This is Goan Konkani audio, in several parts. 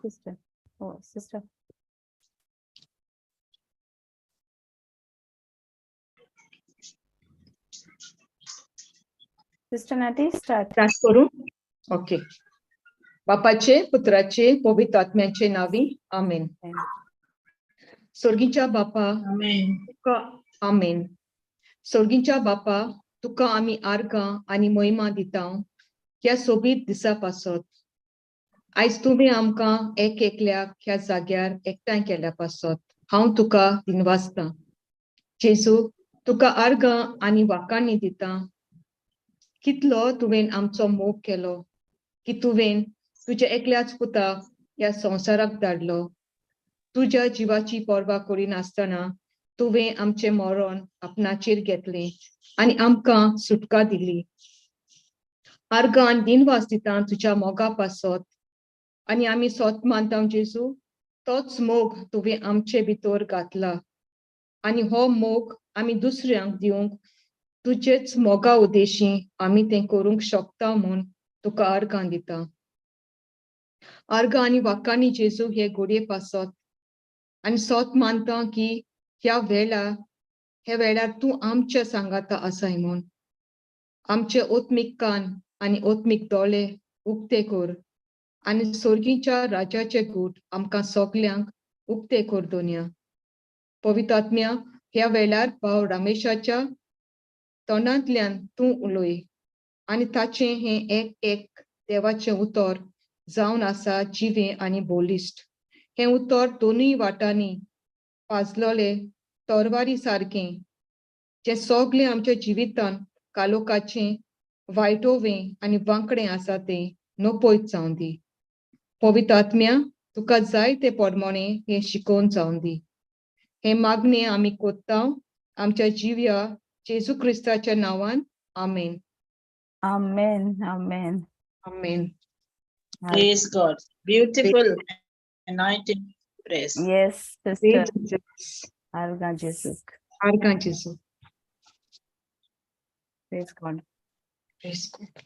Sister. Oh, sister. Sister Nati, start. Start करू. ओके. बापाचे, पुत्राचे, पवित्र आत्म्याचे नावी, आमेन. स्वर्गीच्या बापा, तुका आमेन. स्वर्गीच्या बापा, तुका आमी आर्गां आनी मोहिमा दिता ह्या सोबीत दिसा पासत. आयज तुमी आमकां एक एकल्याक ह्या जाग्यार एकठांय केल्या पासत हांव तुका दिनवासतां. जेजू, तुका आर्गां आनी वाकांनी दिता. कितलो तुवें आमचो मोग केलो की तुवें तुज्या एकल्याच पुताक ह्या संवसाराक धाडलो. तुज्या जिवाची पर्वा करिनासतना तुवें आमचें मरण आपणाचेर घेतलें आनी आमकां सुटका दिली. आर्गां आनी दिनवास दिता तुज्या मोगा पासत आनी आमी सोत मानता जेजू, तोच मोग तुवें आमचे भितर घातला आनी हो मोग आमी दुसऱ्यांक दिवंक तुजेच मोगा उद्देशी आमी तें करूंक शकता म्हूण तुका आर्गां दिता. आर्गां आनी वाकांनी जेजू हे घोडये पासत आनी सोत मानता की ह्या वेळार, ह्या वेळार तूं आमच्या सांगाता आसाय म्हूण. आमचे ओत्मीक कान आनी ओत्मीक दोळे उक्ते कर आनी स्वर्गीच्या राज्याचे गूट आमकां सगल्यांक उक्ते कर दोनया. पवित्र आत्म्या, ह्या वेळार भाव रमेशाच्या तोंडांतल्यान तूं उलय आनी ताचें हें एक एक देवाचें उतर जावन आसा जिवें आनी बोलिश्ट. हें उतर दोनूय वाटांनी पाजलोले तोरवारी सारकें, जें सगळें आमच्या जिवितान कालोकाचें वायटोवें आनी वांकडें आसा तें नपयत जावन दी. पवित्र आत्म्या, तुका जाय ते प्रमाणे हें शिकोवन जावन दी. हें मागणें आमी कोत्ता आमच्या जिव्या जेजू क्रिस्ताच्या नांवान, आमेन. Amen. Amen. Amen. Praise God. Beautiful anointing praise. Yes, sister. आर्गां जेजूक. आर्गां जेजू. Praise God. Praise God.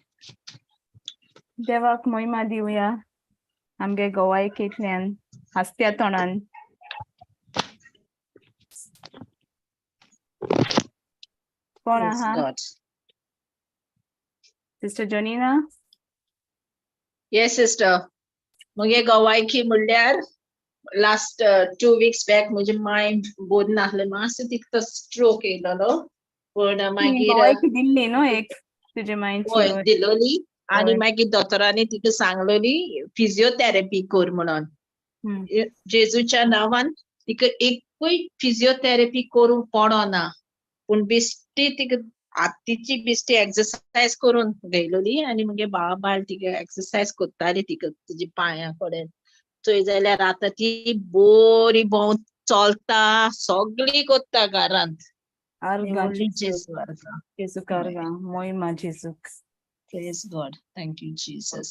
देवाक मोहिमा दिवया आमगे गोवायकेंतल्यान हासत्या तोंडान. कोण Praise आहा? God. Sister Jonina? Yes, sister. मुगे गोवायकी म्हणल्यार लास्ट 2 वीक्स बॅक म्हजे मांय बोर नासलें, मातसो तिका स्ट्रोक येयलेलो, पूण मागीर गोवायकी दिल्ली न्हू एक तुजे मांयची? हय, दिलोली आनी मागीर दोतोरांनी तिका सांगलोली फिजियोथेरपी कर म्हणून. जेजूच्या नांवान तिका एकूय फिजियोथेरपी करूंक पडना, पूण बेश्टी तिका हातीची बेश्टी एक्सरसायज करून घेयलोली आनी मगे भावा बायल तिका एक्सरसायज करताली तिका तिजे पांया कडेन. थंय जाल्यार आतां ती बरी भोंवत चलता, सगळी करता घरांत. आर्गां जेजू, आर्गां. जेजूक आर्गां, मोहिमा जेजूक. Praise God. Thank you, Jesus.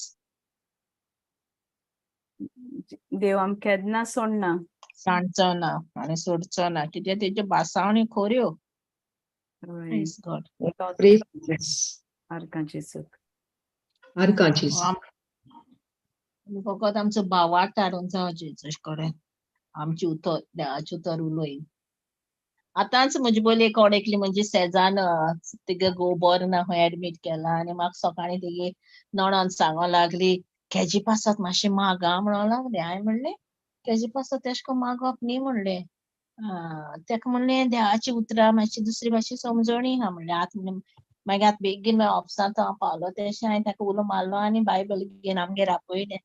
देव आमकां केन्ना सोडना. सांडचो ना आनी सोडचो ना, कित्याक तेज्यो भासावणी खऱ्यो. Praise God. Praise Jesus. आर्गां जेजूक. आर्गां जेजू. आमी फकत आमचो भावार्थ हाडून जावं जेजू कडेन, आमची उतर देवाचें उतर उलोय. आतांच म्हजी बोली कोण एकली म्हणजे शेजान, तिगे घोव बरो ना खंय एडमीट केला आनी म्हाका सकाळीं तेगे नणन सांगो लागली, केजी पासत मातशें मागा म्हणूंक लागली. हांवें म्हणलें केजी पासत तेश कोन मागप न्ही म्हणलें. तेका म्हणलें देवाची उतरां मातशी दुसरी मातशी समजणी आहा म्हणलें. आतां म्हणलें मागीर आतां बेगीन ऑफिसांत हांव पावलो तेशें हांवें ताका उलो मारलो आनी बायबल घेवन आमगेर आपयलें.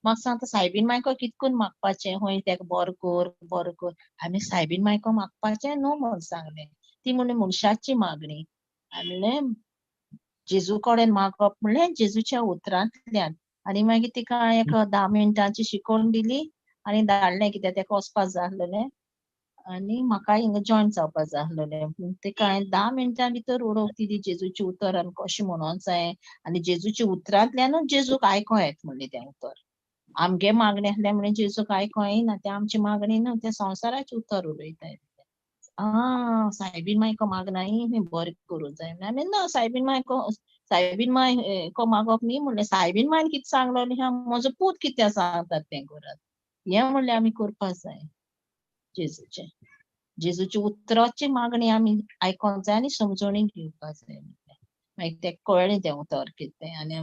म्हाका सांगता सायबीन मायको कितकून मागपाचें, खंय तेका बरो कर बरो कर. आमी सायबीन मायको मागपाचें न्हू म्हूण सांगलें. ती म्हणली मनशाची मागणी. हांवें म्हणलें जेजू कडेन मागप म्हणलें जेजूच्या उतरांतल्यान. आनी मागीर तिका एक 10 मिनटांची शिकवण दिली आनी धाडलें, कित्याक तेका वचपा जाय आसलेलें आनी म्हाका हिंगा जॉयन जावपा जाय आसलेलें. तेका हांवें 10 मिनटां भितर उडोवंक दिली जेजूची उतर आनी कशें म्हणोन जाय आनी जेजूच्या उतरांतल्यानूच जेजूक आयको येता म्हणलें. तें उतर आमगे मागणें आसलें म्हणून जेजूक आयको येना, तें आमची मागणी न्हू, तें संवसाराचें उतर उलयता. आं, सायबीन मायको मागनाय बरें करूं जाय. आमी ना सायबीन मायको, सायबीन माय को मागप न्ही म्हणलें. सायबीन मायन कितें सांगलोलें ह्या म्हजो पूत कितें सांगता तें करात. हें म्हणल्यार आमी करपा जाय. जेजूचें जेजूची उतराची मागणी आमी आयकोंक जाय आनी समजोणी घेवपा जाय. मागीर तेका कळ्ळें तें उतर कितें तें. आनी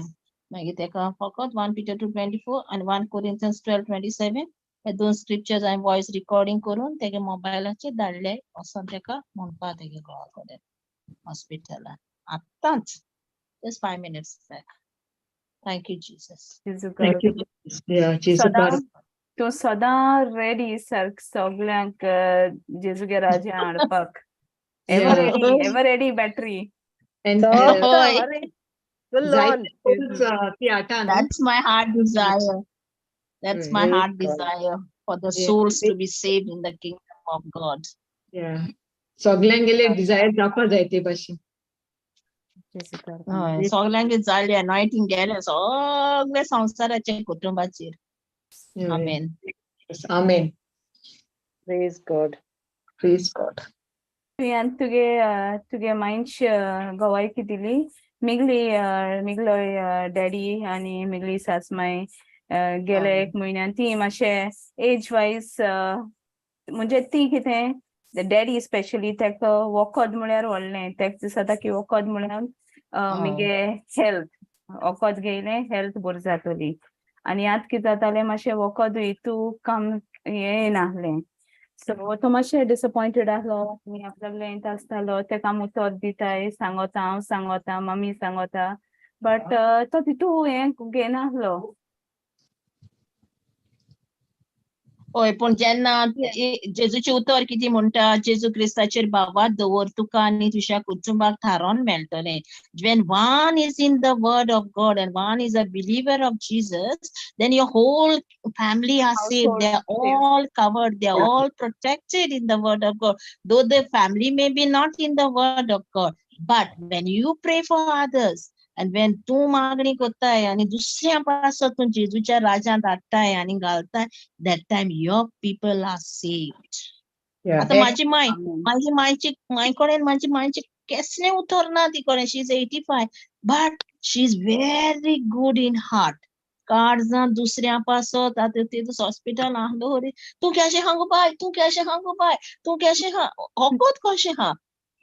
मागीर तेका फकत 1 Peter 2:24 आनी 1 Corinthians 12:27 हे दोन स्क्रिप्चर्स हांवें वॉयस रिकॉर्डिंग करून तेगे मोबायलाचेर धाडले, वचोन तेका म्हणपा तेगे घोवा कडेन हॉस्पिटलान आत्तांच, just 5 minutes back. Thank you Jesus. Thank you. Yeah, जेजू सदां तूं सदां रेडी सारक सगल्यांक जेजूगे राज्यां हाडपाक. Ever ready, ever ready battery. And हय. जायते कोरूच, ती आटा न्हू? That's my heart desire. That's my Praise heart God. desire for the souls to be saved in the kingdom of God. Yeah. सगल्यांगेले डिझायर जावपा जाय ते भाशेन. हय, सगल्यांक जालें अनॉयटिंग गेलें सगळे संवसाराच्या कुटुंबाचेर. आमेन. आमेन. Praise God. Praise God. तुवें तुगे मांयची गवायकी दिली. मिगली मिगलो डॅडी आनी मिगली सासमाय गेले एक म्हयन्यान ती मातशें एज वायज, म्हणजे ती कितें, डॅडी स्पेशली तेका वखद म्हळ्यार व्हडलें, तेका दिसता की वखद म्हळ्यार मिगे हेल्थ, वखद घेयलें हेल्थ बरी जातली. आनी आतां कितें जातालें, मातशें वखद हितू काम हें येनासलें. सो तो मातशें डिसपॉयंटेड आसलो आनी आपल्याक येत आसतालो. तेका आमी उतर दिताय, सांगोता, हांव सांगोता, मम्मी सांगोता, बट तो तितू हें घेयनासलो. हय, पूण जेन्ना जेजूचें उतर कितें म्हणटा, जेजू क्रिस्ताचेर भावार्थ दवर तुका आनी तुज्या कुटुंबाक थारोवन मेळटलें. When one is in the word of God and one is a believer of Jesus, then your whole family are saved. Household They are is saved. all covered. They are all protected in the word of God. Though the family may be not in the word of God, but when you pray for others and when तूं मागणी करताय आनी दुसऱ्या पासत तूं जेजूच्या राज्यांत हाडटाय आनी घालताय, that time your people are saved. आतां माझी माय, Amen. माझी मायची, माय कडेन माझी मायची केसलें उतर ना ती कडेन. She is 85 but she is very good in heart. काळजां दुसऱ्या पासत आतां ते हॉस्पिटल आहलो रे, तूं केशें आहा गो बाय, तूं केशें आहा गो बाय, तूं केशें आहा, ओकोत कशें आहा,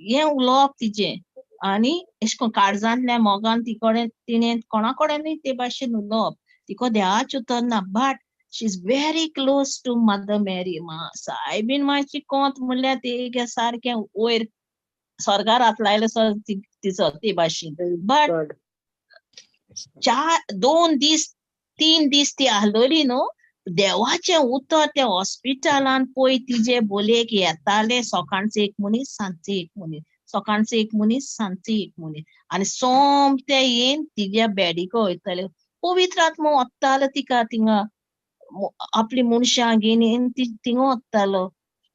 हें उलोवप तिजें. आनी एशें कोन्न काळजांतल्या मोगान ती कडेन तिणें कोणा कडेनूय ते भाशेन उलोवप, तिका देवाचें उतर ना, but she is very close to Mother Mary. मा सायबीन मातशी कोंत म्हणल्यार ते सारकें वयर स्वर्गार हात लायलो सो तिचो ते भाशेन. Praise but God. 4 2 दीस 3 दीस ती आहलोली न्हू, देवाचें उतर त्या हॉस्पिटलान पळय तिजे बोलयेक येतालें. सकाळचें एक मनीस, सांजचें एक मनीस, सकाळचें एक मनीस, सांजचें एक मनीस, आनी सोमतें येवन तिज्या बेडीक वयताले. पवित्र आत्मो वत्तालो तिका थिंगा, आपली मनशां घेवन येवन ती थिंगा वत्तालो.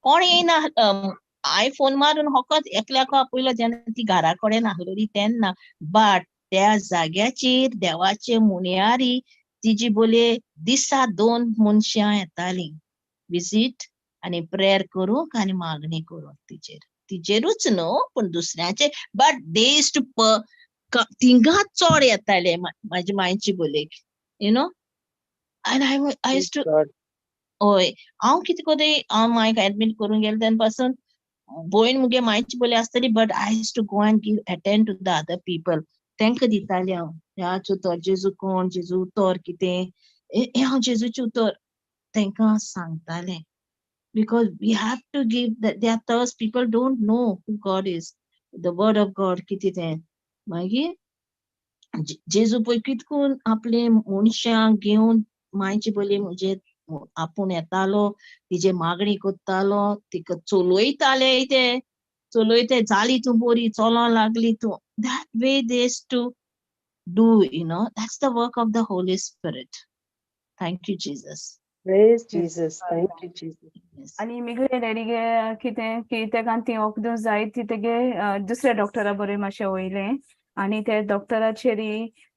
कोण येयना, हांवें फोन मारून फकत एकल्याक आपयलो जेन्ना ती घरा कडेन आहलोली तेन्ना. बट त्या जाग्याचेर देवाचे मुनियारी तिजी बोलये दिसा 2 मनशां येतालीं विजीट आनी प्रेयर करूंक आनी मागणी करूंक तिचेर, तिचेरूच न्हू पूण दुसऱ्याचे. बट they use to थिंगा चड येताले म्हाजी मांयची बोलयेक, you know. आनी I use to Praise God. हय, हांव कितें कोताय, हांव मांयक एडमीट करूंक गेलें तेन्ना पासून भयण मुगे मांयची बोली आसतली, but I use to go and give attend to the other people. तांकां दितालें हांव ह्याच उतर, जेजू कोण, जेजू उतर कितें, हें हांव जेजूचें उतर तांकां सांगतालें. Because we have to give their thirst. People don't know who God is, the word of God कितें तें. मागीर जेजू पळय कितकून आपले मनशांक घेवन मांयची बोली म्हणजे आपूण येतालो, तिजे मागणी करतालो, तिका चलयताले, ते चलयते जाली तूं बरी, चलोंक लागली तूं. That way they used to do, you know, that's the work of the Holy Spirit. Thank you, Jesus. Praise Jesus. Thank you, Jesus. Yes. आनी मिगले डॅडीगे कितें की तेका ती वखदां जाय ती तेगे दुसऱ्या डॉक्टरा बरें मातशें वयलें आनी ते डॉक्टराचेर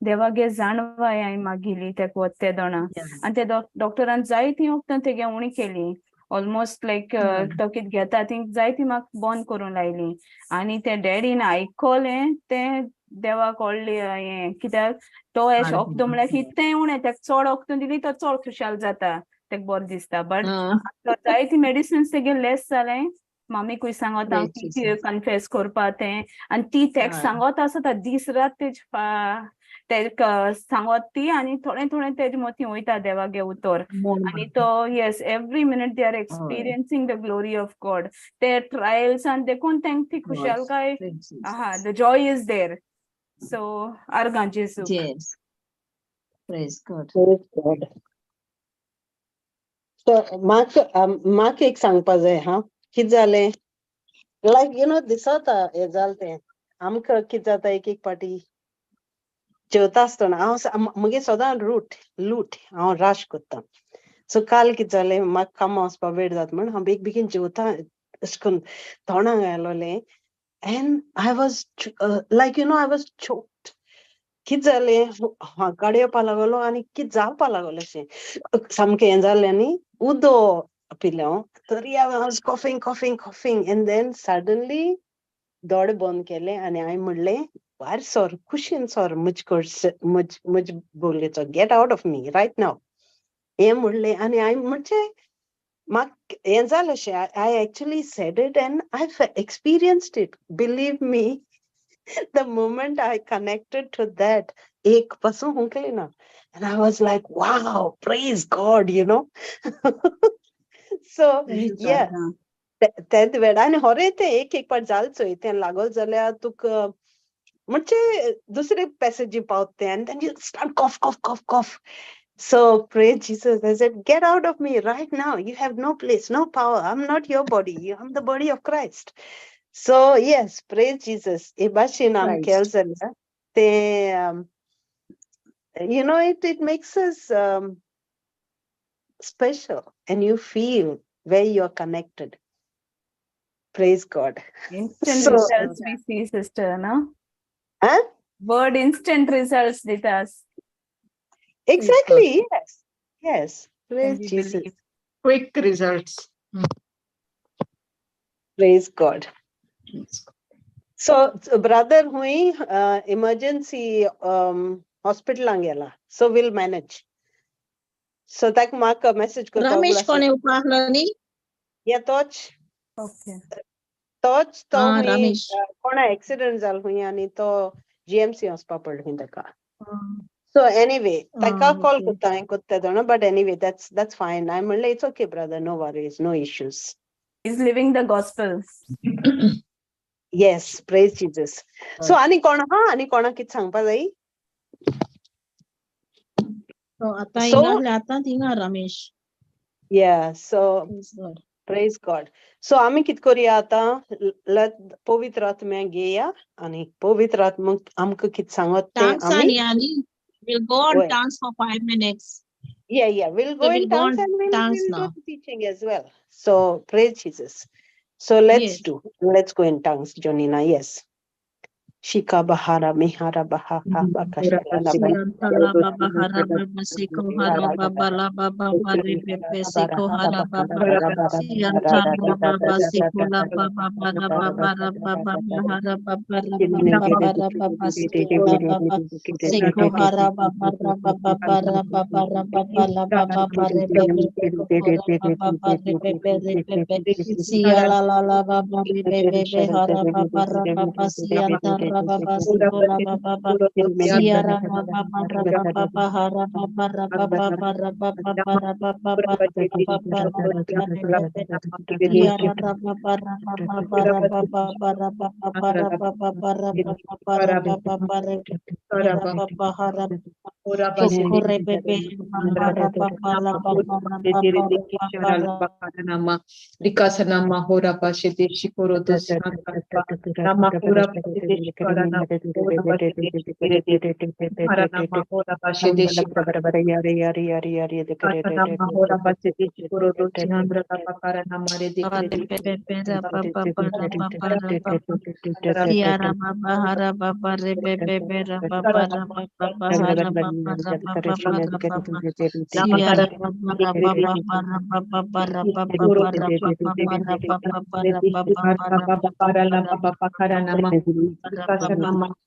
देवागे जाणवाय हांवें मागिल्ली तेका वत ते दोणा. आनी ते डॉक्टरान जायतीं वखदां तेगे उणी केली, ऑलमोस्ट लायक तो कितें घेता ती जायती म्हाका बंद करूंक लायली. आनी ते डॅडीन आयकलें तें देवाक व्हडलें हें, कित्याक तो अशें वखदां म्हळ्यार कितेंय उणें, तेका चड वखदां दिली तो चड खुशाल जाता. तेका बरें दिसता, बट जायती मेडिसिन्स तेगे लेस जालें. मामीकूय सांगता की कन्फेस करपा तें, आनी ती तेका सांगत आसता दीस रात, तेज तेका सांगत ती, आनी थोडें थोडें तेजे मतीं वयता देवागे उतर, आनी तो yes every minute they are experiencing the glory of God. ते ट्रायल्स आनी देखून तेंका ती खुशालकाय आहा, the joy is there. So आर्गां जेजू. Praise God. Praise God. So म्हाका एक सांगपा जाय. हा, कितें जालें, लायक you know दिसता हें जालें तें आमकां कितें जाता, एक एक पाटी जेवता आसतना हांव म्हगे सदां रूट लूट हांव राश करता. सो काल कितें जालें, म्हाका कामां वचपा वेळ जाता म्हण हांव बेग बेगीन जेवता अशें करून तोंडाक घालोलें, and I was like you know I was choked. कितें जालें, हांकां येवपा लागलो आनी कितें जावपा लागलें अशें सामकें हें जालें, आनी उदो पिलें हांव, तरी I was coughing coughing coughing, and then suddenly दोळे बंद केले आनी हांवें म्हणलें, भायर सर, कुशीन सर, म्हज म्हज म्हज बोलयेचो, get out of me right now, हें म्हणलें. आनी हांवें म्हणजे म्हाका हें जालें अशें, I actually said it and I experienced it, believe me. The moment I connected to that, एक पासून हुंकली ना, and I was like, wow, praise God, you know. So yeah, तेद वेळार आनी होरे तें एक एक पाट जाल चोय, तें लागल जाल्यार तुका म्हणजे दुसरे पॅसेजी पावत तें, and then you start cough cough cough cough. So praise Jesus. I said, get out of me right now. You have no place, no power. I'm not your body. I'm the body of Christ. So yes, praise Jesus. हे भाशेन आम केलें जाल्यार तें you know it makes us special, and you feel where you are connected. Praise God. Instant results we see, sister, no? Huh? Word instant results ditas. Exactly, yes. Yes. Praise Jesus. Believe. Quick results. Praise God. So brother hui emergency hospital गेला, so we'll manage. So ताका म्हाका message करता. रमेश कोण येवपा आसलो न्ही? या तोच. ओके. तोच तो कोणा एक्सिडेंट जालो खंय आनी तो जीएमसी वचपा पडलो खंय ताका. सो एनीवे ताका कॉल करता हांवें, करता जाणा, but anyway that's fine. हांवें म्हणलें it's okay brother, no worries, no issues. Is living the gospel. Yes, praise Jesus. So आनी कोण आहा, आनी कोणाक कितें सांगपा जाय? आतां हिंगा, आतां थिंगा Ramesh. Yeah, so praise God. So आमी कितें करुया आतां, पवित्र आत्म्याक घेया आनी पवित्र आत्मा आमकां कितें सांगत तें आमी we'll go on dance for 5 minutes. Yeah, we'll go in dance and we'll do the teaching as well. So praise Jesus. So let's let's go in tongues, Jonina. Yes. Shika bahara mihara baha bakashara baba hara baba siko hara baba la baba bari pepe siko hara baba siantara baba siko la baba bara baba baba hara baba baba baba siko la baba siko hara baba baba bara baba baba la baba bari pepe baba bari pepe pepe sia la la la baba pepe hara baba baba siantara baba siko la baba siara baba baba hara baba baba baba baba baba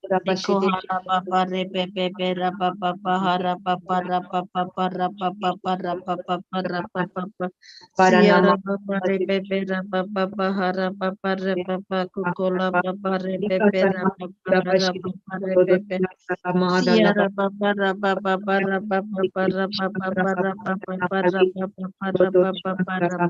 Hala ba re be be be ra ba ba ba ha ra ba ba ra ba ba ba ra ba ba ba ra ba ba ba ra ba ba ba Siara ba ba re be be ra ba ba ba ha ra ba ba re ba ba kukola ba ba re be be ra ba ba ha ra ba ba re be be Siara ba ba ra ba ba ba ra ba ba ba ra ba ba ba ra ba ba ba ra ba ba ba ra ba ba ba ra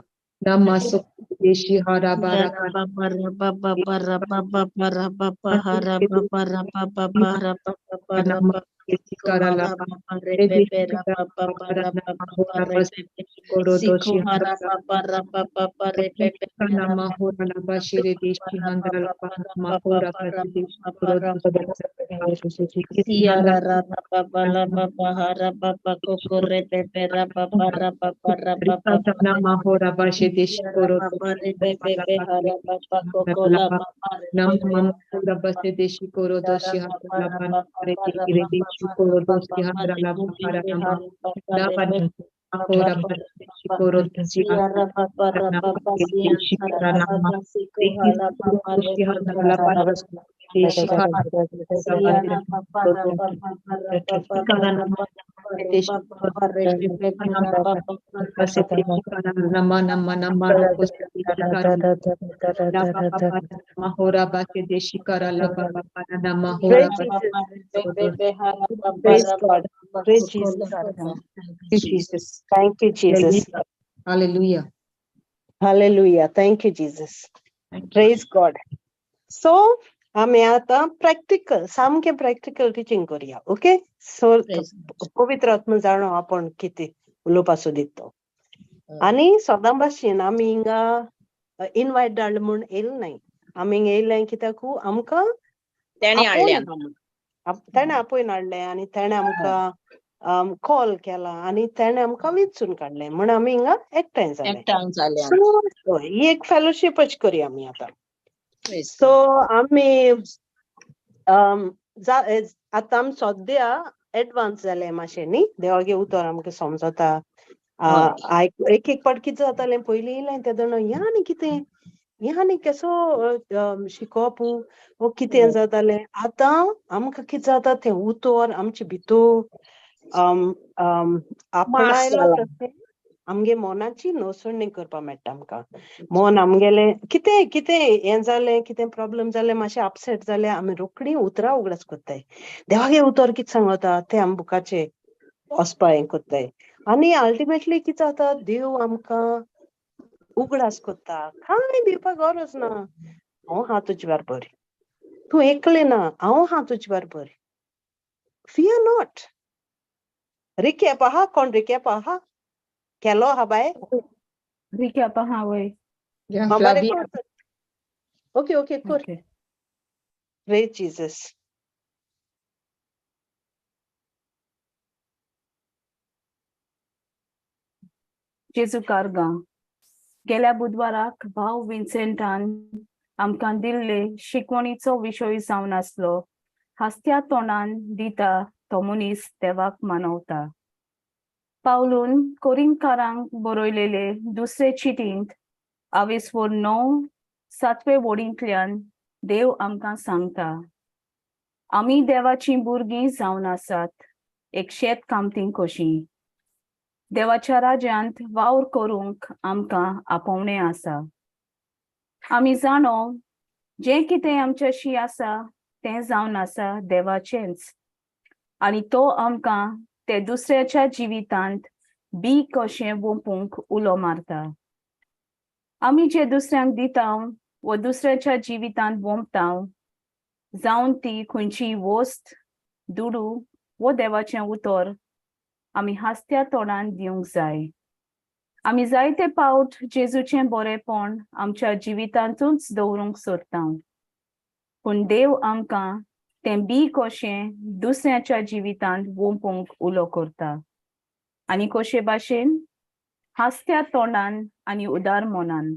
Praise God. Praise Jesus. Praise Jesus. Thank you, Jesus. Hallelujah. Hallelujah. Thank you, Jesus. Praise God. So, आमी आतां प्रॅक्टिकल, सामकें प्रॅक्टिकल टिचींग करूया. ओके? सो पवित्र आत्मा जाणो आपूण कितें उलोवपा सोदीत तो. आनी सदां भाशेन आमी हिंगा इनवायट धाडलें म्हूण येयलें न्हय. आमी हिंगा येयलें कित्याकू आमकां तेणें हाडलें, तेणें आपोवन हाडलें आनी तेणें आमकां कॉल केला आनी तेणें आमकां विचून काडलें म्हूण आमी हिंगा एकठांय जाले. सो ही एक फेलोशीपच करूया आमी आतां. सो आमी आतां आमी सद्या एडवान्स जाले मातशें न्ही, देवागे उतर आमकां समजता. एक एक पाट कितें जातालें पयलीं येयलें तेदोना ह्या आनी कितें, ह्या आनी केसो शिकोवप वो कितें जातालें. आतां आमकां कितें जाता तें उतर आमचे भितर आपणायलो तशें आमगे मनाची नसणी करपाक मेळटा आमकां. मन आमगेलें कितें कितें हें जालें, कितें प्रॉब्लम जालें, मातशें अपसेट जालें, आमी रोखडी उतरां उगडास करताय. देवागे उतर कितें सांगता तें आमी बुकाचेर वचपा हें करताय आनी अल्टिमेटली कितें जाता, देव आमकां उगडास करता. कांय भिवपाक गरज ना, हांव आहा तुजे बरोबर, तूं एकलें ना, हांव आहा तुजे बरोबर. Fear not. Recap आहा, कोण रिकॅप आहा केलो हा बाय? रिकॅप आहा वय. ओके ओके कर. Praise Jesus. जेजू कारगां गेल्या बुधवाराक भाव विन्सेंटान आमकां दिल्ले शिकवणीचो विशय जावन आसलो हासत्या तोंडान दिता तो मनीस देवाक मानवता. पावलून कोरिंकारांक बरयलेले दुसरे चिटींत आवेसवर 9 सातवे वडींतल्यान देव आमकां सांगता, आमी देवाचीं भुरगीं जावन आसात, एक शेत कामतीं कशीं. देवाच्या राज्यांत वावर करूंक आमकां आपोवणें आसा. आमी जाणो जें कितें आमच्याशी आसा तें जावन आसा देवाचेंच आनी तो आमकां ते दुसऱ्याच्या जिवितांत बी कशें वोंपूंक उलो मारता. आमी जे दुसऱ्यांक दिता वो दुसऱ्याच्या जिवितांत वोंपता, जावन ती खंयची वस्त, दुडू वो देवाचें उतर आमी हासत्या तोंडान दिवंक जाय. आमी जायते पावट जेजूचें बरेपण आमच्या जिवितांतूच दवरूंक सोदता, पूण देव आमकां तें बी कशें दुसऱ्याच्या जिवितांत वोंपूंक उलो करता आनी कशे भाशेन हासत्या तोंडान आनी उदार मनान.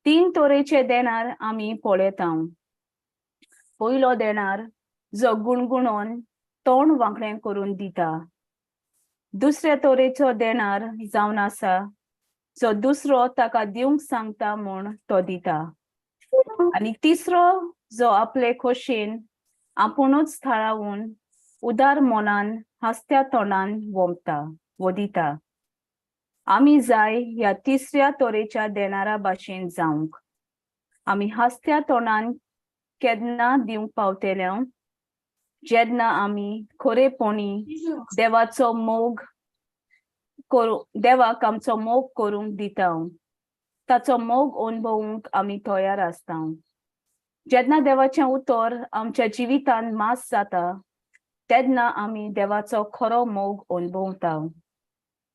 3 तरेचे देणार आमी पळयता. पयलो देणार जो गुणगुणोन तोंड वांकडें करून दिता. दुसऱ्या तरेचो देणार जावन आसा जो दुसरो ताका दिवंक सांगता म्हूण तो दिता. आनी तिसरो जो आपले खोशेन आपुणूच थारावन उदार मनान हांसत्या तोंडान वोमता वदिता. आमी जाय ह्या तिसऱ्या तरेच्या देणारा भाशेन जावंक. आमी हांसत्या तोंडान केन्ना दिवंक पावतले? जेन्ना आमी खरेपणी देवाचो मोग करूं, देवाक आमचो मोग करूंक दिता, ताचो मोग अणभवूंक आमी तयार आसता. जेन्ना देवाचें उतर आमच्या जिवितांत मास जाता तेन्ना आमी देवाचो खरो मोग अणभवता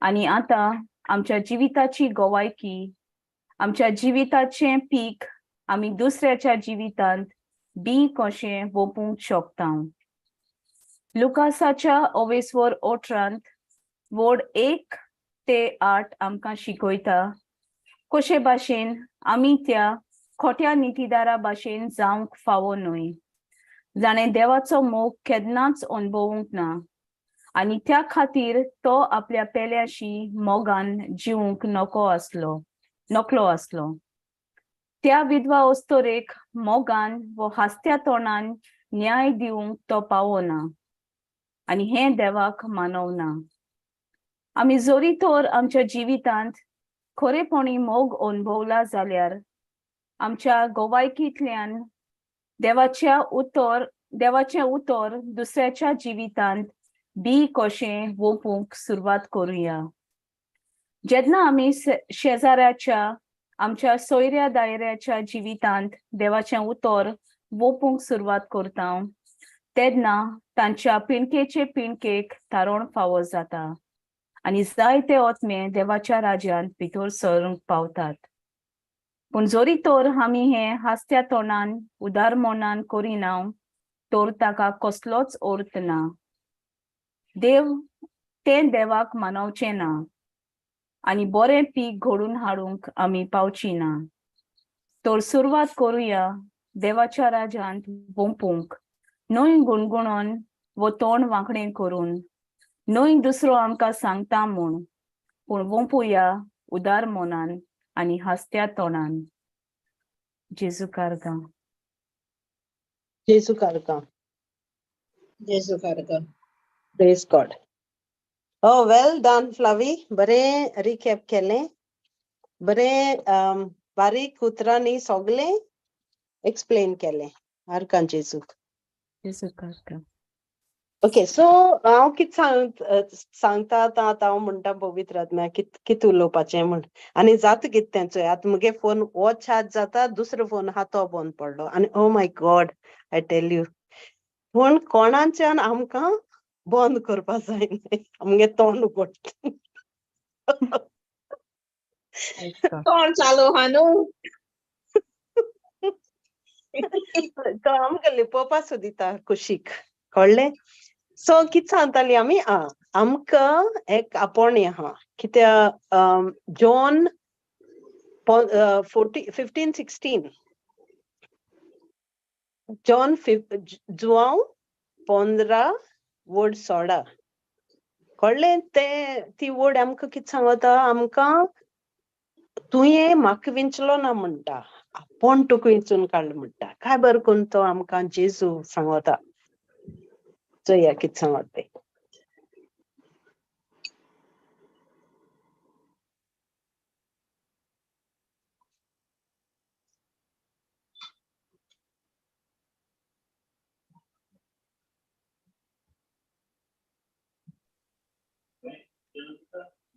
आनी आतां आमच्या जिविताची गवायकी, आमच्या जिविताचें पीक आमी दुसऱ्याच्या जिवितांत बी कशें वोपूंक शकता. लुकासाच्या अवेस्वर 18 वड 1 ते 8 आमकां शिकयता कशे भाशेन आमी त्या खोट्या नितीदारा भाशेन जावंक फावो न्हय, जाणें देवाचो मोग केन्नाच अणभवूंक ना आनी त्या खातीर तो आपल्या पेल्याशी मोगान जिवंक नको आसलो, नकलो आसलो. त्या विधवा अस्तोरेक मोगान वो हांसत्या तोंडान न्याय दिवंक तो पावना आनी हें देवाक मानवना. आमी जरी तर आमच्या जिवितांत खरेपणी मोग अणभवला जाल्यार आमच्या गोवायकींतल्यान देवाच्या उतर, देवाचें उतर दुसऱ्याच्या जिवितांत बी कशें वोपूंक सुरवात करुया. जेन्ना आमी शेजाऱ्याच्या, आमच्या सोयऱ्या दायऱ्याच्या जिवितांत देवाचें उतर वोपूंक सुरवात करता तेन्ना तांच्या पिणकेचे पिणकेक तारण फावो जाता आनी जायते आत्मे देवाच्या राज्यांत भितर सरूंक पावतात. पूण जरी तर आमी हें हांसत्या तोंडान उदार मनान करिना तर ताका कसलोच अर्थ ना. देव तें देवाक मानवचें ना आनी बरें पीक घडून हाडूंक आमी पावची ना. तर सुरवात करुया देवाच्या राज्यांत वोंपूंक, न्हय गुणगुणोन वो तोंड वांकडें करून, न्हय दुसरो आमकां सांगता म्हूण, पूण वोंपुया उदार मनान आनी हांसत्या तोंडान. जेजू कारगां. जेजू कारगां. जेजू कारगां. Praise God. Oh, well done, Flavi. बरें रिकॅप केलें. बरें बारीक उतरांनी सगळें एक्सप्लेन केलें. आर्गां जेजूक. जेजू कारगां. ओके, सो हांव कित सांग सांगता आतां, आतां हांव म्हणटा पवित्र आत्म्या कित कित उलोवपाचें म्हण आनी जाता कित तें चोय. आतां मुगे फोन हो चार्ज जाता, दुसरो फोन आहा तो बंद पडलो आनी oh my God, I tell you, पूण कोणाच्यान आमकां बंद करपा जायना आमगे तोंड उगडटा. तोंड चालू हा न्हू. तो आमकां लिपोवपा सोदिता कुशीक, कळ्ळें? सो कित सांगताली आमी? आं, आमकां एक आपोवणें आहा कित्या जॉन 14, 15, 16, जॉन जुआंव 15 वड 16, कळ्ळें? ते ती वड आमकां कित सांगता? आमकां तुवें म्हाका विंचलो ना म्हणटा, आपूण तुका विंचून काडलो म्हणटा. काय बरें करून तो आमकां जेजू सांगता. चोया कित सांगता तें.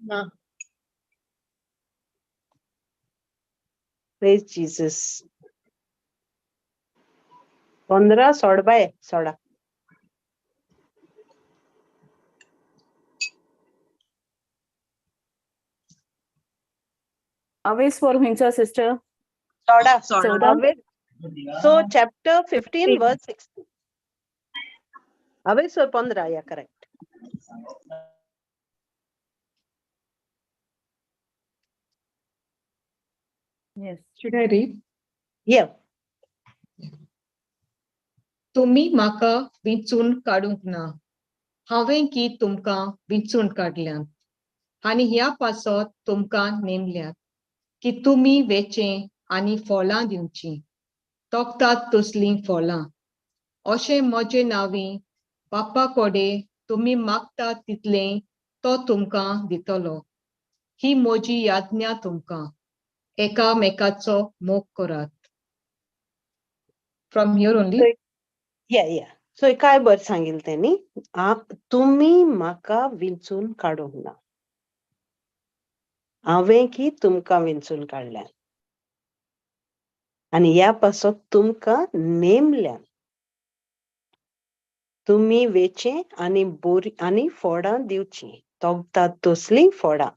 ना. Praise Jesus. 15 16 बाय 16. अवेस्वर खंयचो sister? 16. 14. So chapter 15 verse 16. अवेस्वर 15, yeah, correct. Yes. Should I read? Yeah. तुमी म्हाका विंचून काडूंक ना, हांवें की तुमकां विंचून काडल्यात आनी ह्या पासत तुमकां नेमल्यात की तुमी वेचें आनी फळां दिवचीं, तोखतात तसलीं फळां. अशें म्हजे नांवी बापा कडेन तुमी मागता तितलें तो तुमकां दितलो. ही म्हजी याज्ञा तुमकां, एकामेकाचो मोग करात. From here only. Yeah yeah, so काय बरें सांगिल्लें तेणी, तुमी म्हाका विंचून काडूंक ना, हांवें की तुमकां विंचून काडल्या आनी ह्या पासत तुमकां नेमल्या. तुमी वेचें आनी बोरी आनी फोडां दिवचीं, तोगतात तसलीं फोडां.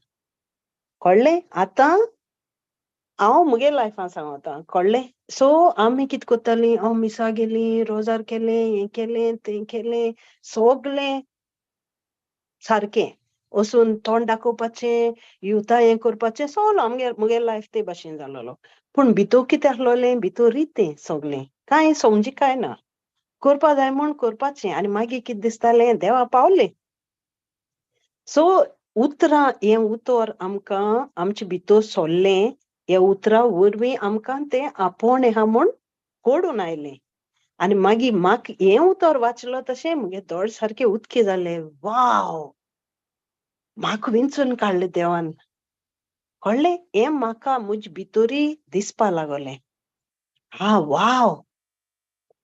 कळ्ळें? आतां हांव मुगे लायफान सांगता, कळ्ळें? सो आमी कितें करतालीं, हांव मिसा गेलीं, रोजार केलें, हें केलें, तें केलें, सगलें सारकें वचून तोंड दाखोवपाचें, युवता हें करपाचें, सगलो आमगे मुगे लायफ ते भाशेन जालोलो. पूण भितर कितें आसलोलें, भितर रितें सगलें, कांय समजी कांय ना, करपा जाय म्हूण करपाचें. आनी मागीर कितें दिसतालें, देवा पावलें. सो उतरां, हें उतर आमकां आमचे भितर सोल्लें, ह्या उतरां वरवीं आमकां तें आपोवणें आहा म्हूण कोडून आयलें. आनी मागीर म्हाका हें उतर वाचलो तशें मुगे दोळे सारके उदके जाले, वाव, म्हाका विंचून काडलें देवान. कळ्ळें? हें म्हाका म्हजे भितरूय दिसपा लागलें, हा wow,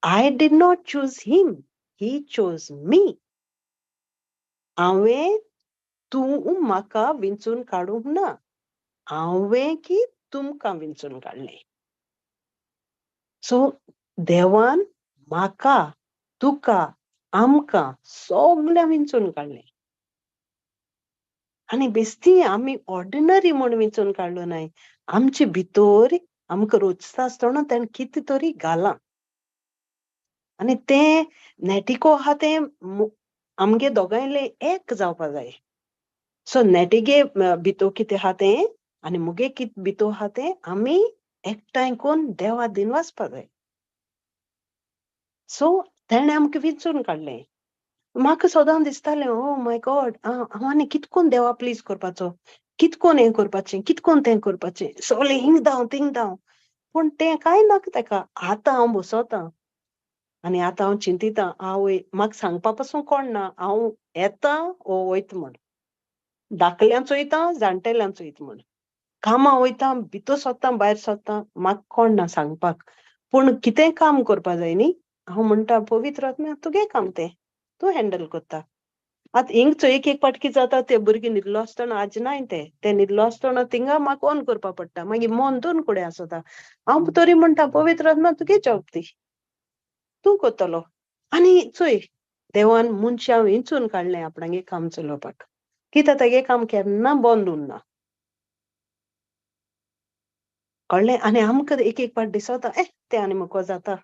I did not choose him, he chose me. हांवें तूं म्हाका विंचून काडूंक ना, हांवें की तुमकां विंचून काडलें. सो देवान म्हाका, तुका, आमकां सगळ्यां विंचून काडलें. आनी बेस्ती आमी ऑर्डिनरी म्हूण विंचून काडलो नाय, आमचे भितर आमकां रोचता आसतना तेणें कितें तरी घालां आनी तें नेटिको आहा तें आमगे दोगांयले एक जावपा जाय. सो नेटिगे भितर कितें आहा तें आनी मुगे कितें भितर आहा तें आमी एकठांय करून देवा दिन वाचपा जाय. सो तेणें आमकां विंचून काडलें. म्हाका सदां दिसतालें, ओ my God, हांव आनी कितकोन देवा प्लीज करपाचो, कितकोन हें करपाचें, कितकोन तें करपाचें, सगळें हिंग धांव थिंग धांव, पूण तें कांय नाका तेका. आतां हांव बसोतां आनी आतां हांव चिंतितां, आवय म्हाका सांगपा पासून कोण ना, हांव येता ओ वयता म्हूण, धाकल्यान चोयता जाणटेल्यान चोयता म्हूण, कामां वयता, भितर सोदता भायर सोदता, म्हाका कोण ना सांगपाक. पूण कितेंय काम करपा जाय न्ही, हांव म्हणटा पवित्र आत्म्या तुगे काम तें, तूं हँडल करता. आतां हिंग चोय एक एक पाटकी जाता, ते भुरगीं न्हिदलो आसतना आज नाय ते ते न्हिदलो आसतना थिंगा म्हाका ऑन करपा पडटा, मागीर मन दोन कडेन आसता. हांव तरी म्हणटा पवित्र आत्मा तुगे जॉब ती, तूं करतलो. आनी चोय देवान मनशां विंचून काडलें आपणागे काम चलोवपाक, कित्याक तेगे काम केन्ना बंद उरना. कळ्ळें? आनी आमकां एक एक पाट दिसता, ए तें आनी मुको जाता,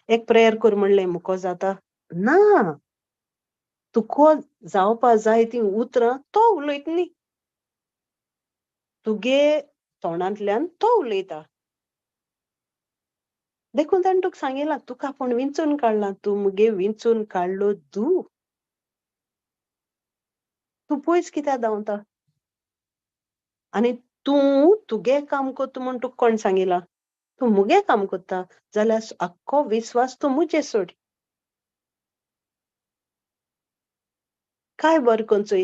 एक प्रेयर कर म्हणलें मुको जाता ना, तुको जावपा जाय ती उतरां तो उलयत न्ही, तुगे तोंडांतल्यान तो उलयता. देखून ताणें तुका सांगिलां, तुका आपूण विंचून काडलां, तूं मुगे विंचून काडलो तूं, तूं पयस कित्याक धांवता? आनी तूं तुगे काम करता म्हूण तुका कोण सांगिलां? तूं मुगे काम करता जाल्यार आख्खो विस्वास तूं मुजेर सोड. काय बरें करून चोय,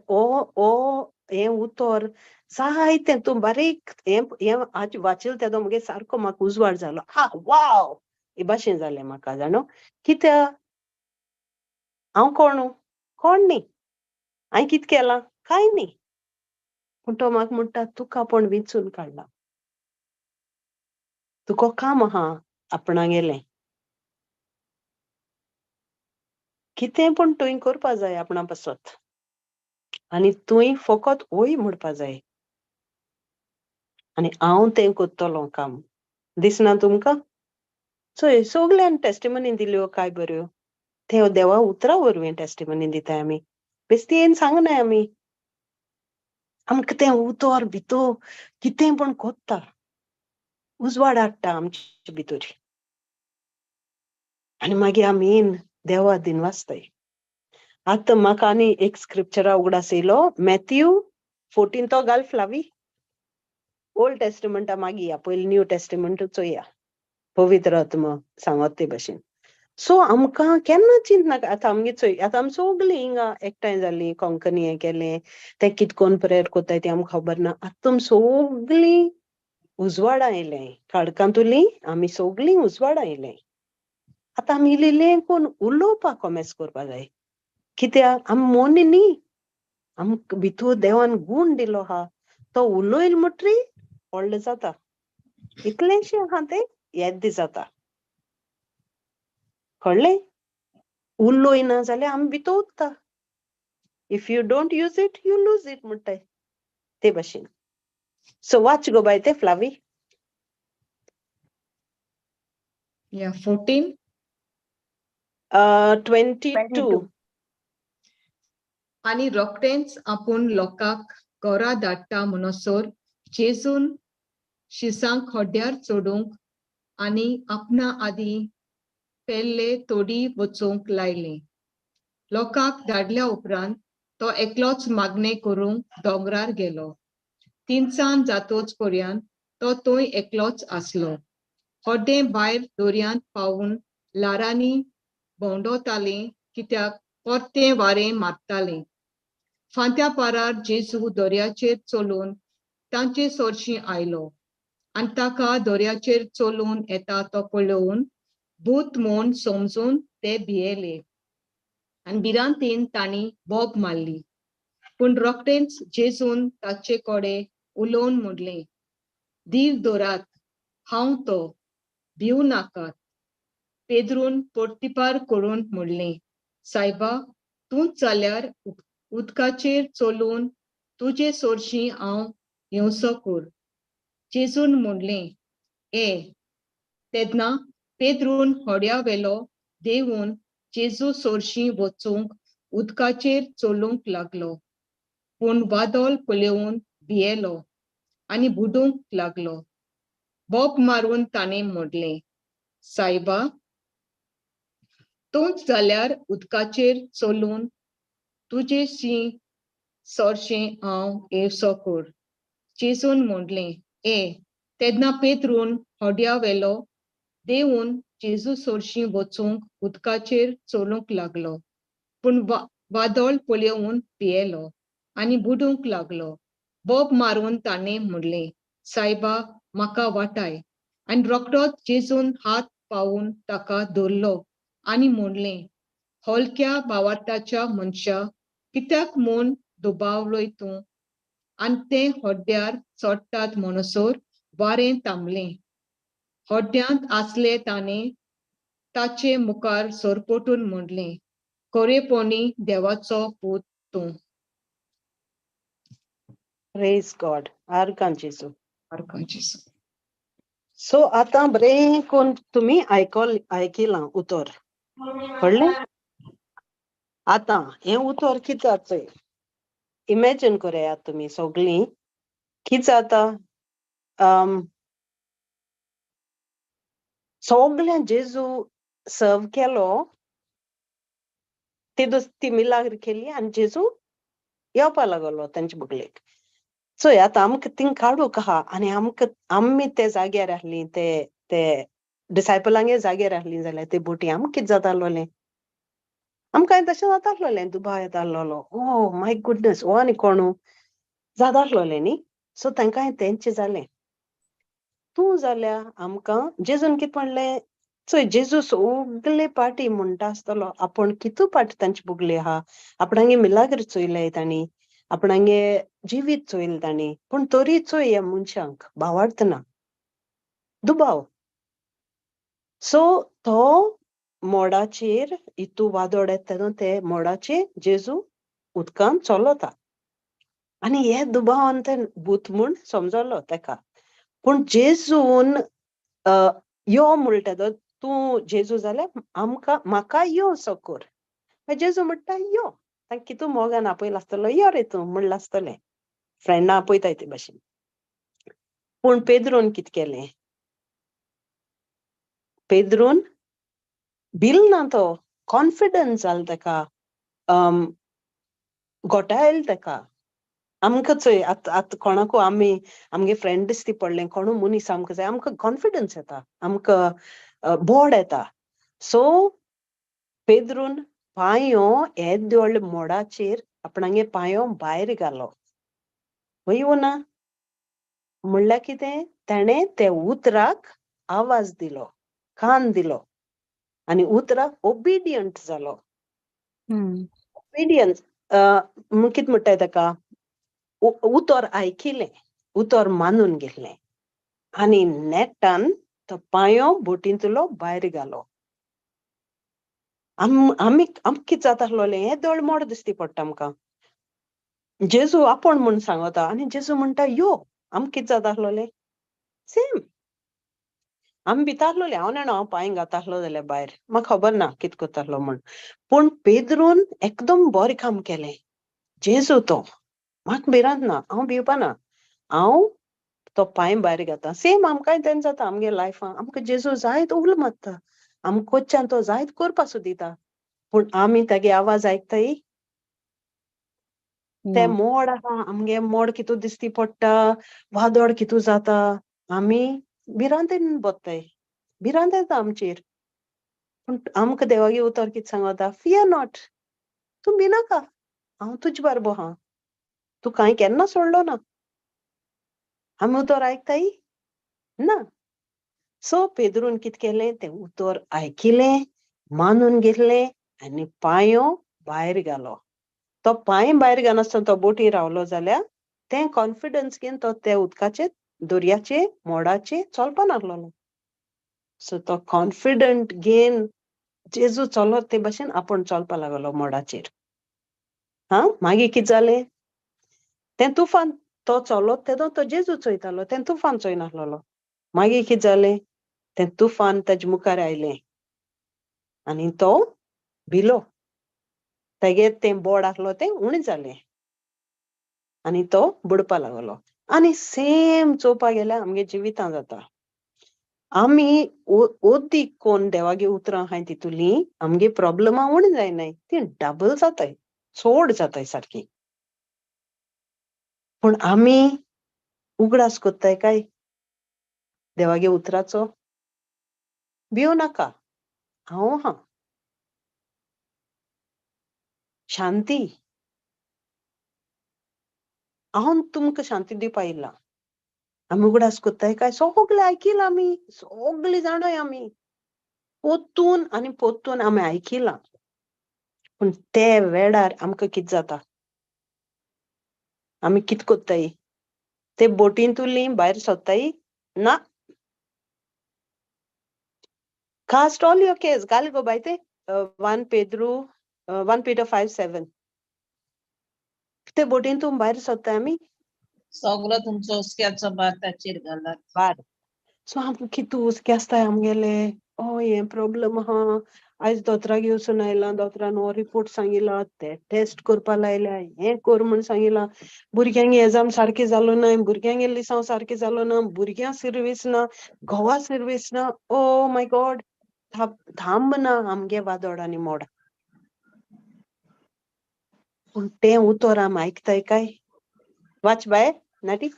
ओ ओ हें उतर जायतें तूं बारीक हें हें आज वाचिल्लें तेदो मुगे सारको म्हाका उजवाड जालो, हा वाव, हे भाशेन जालें म्हाका. जाणो कित्याक हांव कोण, कोण न्ही, हांवें कितें केलां, कांय न्ही, पूण तो म्हाका म्हणटा तुका आपूण विंचून काडला, तुका काम आहा आपणागेलें, कितें पूण तुवें करपा जाय आपणा पासत, आनी तुवें फकत वय म्हणपा जाय आनी हांव तें करतलो काम. दिसना तुमकां? चोय सगल्यान टेस्टिमनी दिल्यो काय बऱ्यो, ते देवा उतरां वरवीं टेस्टिमनी दिताय आमी, बेस्तीन सांगनाय आमी, आमकां तें उतर भितर कितें पूण कोत्ता, उजवाड हाडटा आमचे भितर आनी मागीर आमी देवा दिन वाचताय. आतां म्हाका आनी एक स्क्रिप्चरा उगडास येयलो, मॅथ्यू 14 तो घाल फ्लावी, ओल्ड टेस्टमेंटा मागीर या, पयलीं न्यू टेस्टमेंट चोया, पवित्र आत्मा सांगत ते भाशेन. सो आमकां केन्ना चिंतनाका. आतां आमगे चोय, आतां आमी सगळीं हिंगा एकठांय जालीं, कोंकणी हें केलें, तें कितकोन प्रेयर कोत्ताय तें आमकां खबर ना. आतां तुमी सगळीं उजवाडा येयलें, काळखांतुलीं आमी सगळीं उजवाडा येयलें. आतां आमी इल्लें इल्लें कोन्न उलोवपाक कोमेस करपा जाय, कित्याक आमी मोनी न्ही, आमकां भितूर देवान गूण दिलो आहा, तो उलयल म्हणटरी व्हडलें जाता. इतलेंशें आहा तें येद्द जाता, कळ्ळें? उलोयना जाल्यार आमी भितर उरता. If you don't use it you lose it म्हणटाय ते भाशेन. सो वाच गो बाय ते फ्लावी. Yeah, 14. 22. आनी रोखडेंच आपूण लोकांक घरा धाडटा म्हणसर जेजून शिसांक होड्ड्यार चडूंक आनी आपणा आदीं पेल्ले तोडी वचूंक लायली. लोकांक धाडल्या उपरांत तो एकलोच मागणें करूंक दोंगरार गेलो. तिनसांज जातोच पर्यंत तो थंय एकलोच आसलो. होड्डें भायर दर्यांत पावून ल्हारांनी भोंवडोतालें, कित्याक परतें वारें मारतालें. फांत्या पारार जेजू दर्याचेर चलून तांचे सरशीं आयलो आनी ताका दर्याचेर चलून येता तो पळोवन भूत म्हूण समजून ते भियेले आनी भिरांतीन तांणी बोब मारली. पूण रोखडेंच जेजून ताचे कडेन उलोवन म्हणलें, धीर दवरात, हांव तो, भिवू नाकात. पेद्रून पोर्तिपार करून म्हणलें, सायबा, तूंच जाल्यार उदकाचेर चलून तुजे सरशीं हांव येवचो कर. जेजून म्हणलें, ए. तेन्ना पेद्रून होड्या वेलो देंवून जेजू सरशीं वचूंक उदकाचेर चलूंक लागलो. पूण वादळ पळोवन भियेलो आनी बुडूंक लागलो. बोब मारून ताणें म्हणलें, सायबा, तूंच जाल्यार उदकाचेर चलून तुजे शी सरशें हांव येवचो कर. जेजून म्हणलें, ए. तेन्ना पेद्रून होड्या वेलो देंवून जेजू सरशीं वचूंक उदकाचेर चलूंक लागलो. पूण वादळ पळोवन भियेलो आनी बुडूंक लागलो. बोब मारून ताणें म्हणलें, सायबा, म्हाका वाटाय. आनी रोखडोच जेजून हात पावून ताका धरलो आनी म्हणलें, हलक्या भावार्थाच्या मनशा, कित्याक म्हूण दुबावलोय तूं? आनी ते होड्ड्यार चडटात म्हणसर वारें थांबलें. होड्ड्यांत आसले ताणें ताचे मुखार सरपटून म्हणलें, खरेपणी देवाचो पूत तूं. प्रेज गॉड. आर्गां जेजू. आर्गां जेजू. सो आतां बरें कोन्न तुमी आयकिलां उतर, कळ्ळें? आतां हें उतर कितें जाता चोय, इमॅजीन करयात तुमी सगळीं कितें जाता. सगळ्यां जेजू सर्व केलो, ती ती मिलाग्र केली आनी जेजू येवपा लागलो तेंचे बगलेक. चोय आतां आमकां थिंग काडूंक आहा आनी आमकां आमी ते जाग्यार आहलीं, ते ते डिसायपलांगे जाग्यार आहलीं जाल्यार ते बोटी आमकां कितें जाता आसलोलें? आमकां तशें जाता आसलोलें, दुबाव येता आसलोलो, ओ my goodness, हो आनी कोणू जाता आसलोलें न्ही. सो तांकां तेंचें जालें. तूं जाल्यार आमकां जेजून कितें म्हणलें चोय, जेजू सगले पार्टी म्हणटा आसतलो आपूण कितू पाटी तांचे बगले आहा, आपणागे मिलाग्र चोयले तांणी, आपणागे जिवीत चोयलें तांणी, पूण तरी चोय ह्या मनशांक भावार्थ ना, दुबाव. सो तो मोडाचेर इतू वादोड येता तेन्ना ते मोडाचेर जेजू उदकान चलता आनी हे दुबावान ते भूत म्हूण समजलो तेका. पूण जेजून यो म्हणटा तो, तूं जेजू जाल्यार आमकां म्हाका यो सकोर. मागीर जेजू म्हणटा यो, तांकां कितू मोगान आपयला आसतलो, यो रे तूं म्हणलां आसतलें, फ्रेंडा आपयताय ते भाशेन. पूण पेद्रून कितें केलें, पेद्रून बिल ना, तो कॉन्फिडन्स जालो तेका, गोठायल तेका. आमकां चोय आतां आतां कोणाकू आमी आमगे फ्रेंड दिसती पडलें, कोणू मनीस आमकां जाय, आमकां कॉन्फिडन्स येता, आमकां बोड येता. सो पेद्रून पांयो येद्योळ मोडाचेर आपणागे पांयो भायर घालो. वय वो ना? म्हणल्यार कितें, तेणें ते उतराक आवाज दिलो, कान दिलो आनी उतराक ओबिडियंट जालो. ओबिडियन्स कितें म्हणटाय ताका, उतर आयकिलें, उतर मानून घेतलें आनी नेटान तो पांयो बोटींतलो भायर घालो. आमी आमकां कितें जाता आसलोलें, हें दोळ मोड दिसती पडटा आमकां. जेजू आपूण म्हूण सांगता आनी जेजू म्हणटा यो, आमकां कितें जाता आसलोलें सेम. आमी भिता आसलोले, हांव नेणा हांव पांय घाता आसलो जाल्यार भायर, म्हाका खबर ना कितें करता आसलो म्हूण. पूण पेद्रून एकदम बरें काम केलें. जेजू तो, म्हाका भिरांत ना, हांव भिवपाना, हांव तो पांय भायर घाता. सेम आमकांय तेन्ना जाता आमगे लायफान, आमकां जेजू जायत उलो मारता, आमकां कोच्यान तो जायत करपा सोदिता, पूण आमी तागे आवाज आयकताय? ते मोड आहा आमगे, मोड कितू दिसती पडटा, वादळ कितू जाता, आमी भिरांतेन बत्ताय, भिरांत येता आमचेर. पूण आमकां देवागे उतर कितें सांगता, फियर not, तूं भिनाका, हांव तुजे बारबो आहा, तूं कांय केन्ना सोडलो ना. आमी उतर आयकताय ना. सो पेद्रून कितें केलें, तें उतर आयकिलें, मानून घेतलें आनी पांयो भायर घालो. तो पांय भायर घालनासतना तो बोटी रावलो जाल्यार तें कॉन्फिडन्स घेवन तो त्या उदकाचेर, दर्याचे मोडाचे चलपा नासलो. सो तो कॉन्फिडंट घेवन जेजू चलत ते भशेन आपूण चलपा लागलो मोडाचेर. हा, मागीर कितें जालें, तें तुफान तो चलत तेदो तो जेजू चोयतालो, तें तुफान चोयनासलो. मागीर कितें जालें, तें तुफान ताजे मुखार आयलें आनी तो भिलो. तेगे तें बोड आसलो तें उणें जालें आनी तो बुडपा लागलो. आनी सेम चोवपा गेल्यार आमगे जिवितां जाता. आमी ओदीक कोन्न देवागे उतरां आहाय तितूली आमगे प्रोब्लमां उणें जायनाय, ती डबल जाताय, चोड जाताय सारकी. पूण आमी उगडास कोत्ताय काय देवागे उतराचो? भिवं नाका, हांव आहा. शांती, हांव तुमकां शांती दिवपा येयला. आमी उगडास कोत्ताय काय? सगळे आयकिलां आमी, सगळे जाणय आमी, पोतून आनी पोतून आमी आयकिलां. पूण ते वेळार आमकां कितें जाता, आमी कितें कोत्ताय, ते बोटींतुली भायर सोदताय ना. कास्ट ऑल your case, घाल गो बाय ते 1 Peter 5:7. ते बोटींतून भायर सोदताय आमी, सगळो तुमचो हुस्क्याचो भार ताचेर घालात. भार. सो आमकां कितू हुस्के आसताय आमगेले, ओ हें प्रोब्लम आहा, आयज दोतोरागेर वचून आयलां, दोतोरान हो रिपोर्ट सांगिला, ते टेस्ट करपा लायल्या, हें कर म्हूण सांगिलां, भुरग्यांक एग्जाम सारकें जालो ना, भुरग्यांक लिसांव सारकें जालो ना, भुरग्यां सिर्वीस ना, घोवा सिर्वीस ना, ओ my God, थांब ना आमगे वादोड आनी मोड. पूण तें उतर आमी आयकताय काय? वाच बाय नाटी.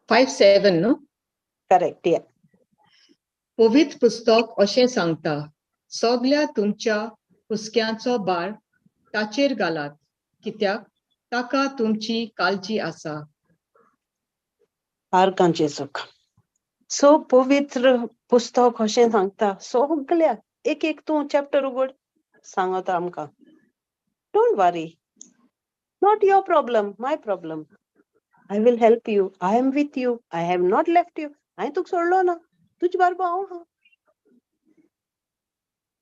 5:7 न्हू? करेक्ट, या. पवित्र पुस्तक अशें सांगता, सगल्या तुमच्या हुस्क्यांचो भार ताचेर घालात, कित्याक ताका तुमची काळजी आसा. आर्गां जेजूक. सो पवित्र पुस्तक अशें सांगता सगल्या, एक एक तूं चॅप्टर उगड, सांगता आमकां, don't worry, not your problem, my problem, I will help you, I am with you, I have not left you, हांवें तुका सोडलो ना, तुजे बारबो हांव आहा.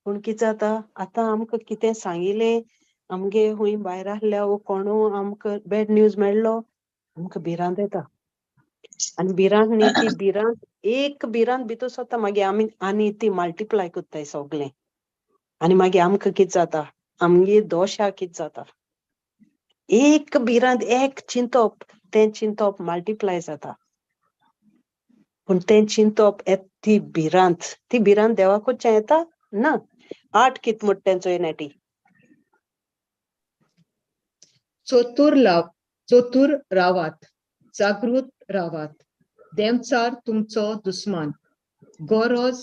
पूण कितें जाता आतां, आमकां कितें सांगिलें, आमगे खूंय भायर आसल्या वो कोणू आमकां बॅड न्यूज मेळ्ळो, आमकां भिरांत येता. आनी भिरांत न्ही, ती भिरांत एक भिरांत भितर सरता, मागीर आमी आनी ती मल्टिप्लाय कोत्ताय सगळें. आनी मागीर आमकां कितें जाता, आमगे दोशा कितें जाता, एक भिरांत एक चिंतप, तें चिंतप मल्टिप्लाय जाता. पूण तें चिंतप ती भिरांत, ती भिरांत देवाकूच येता ना. 8 कित म्हणटा तेंचो नेटी, चतुर रावात, जागृत रावात, देंवचार तुमचो दुस्मान, गरज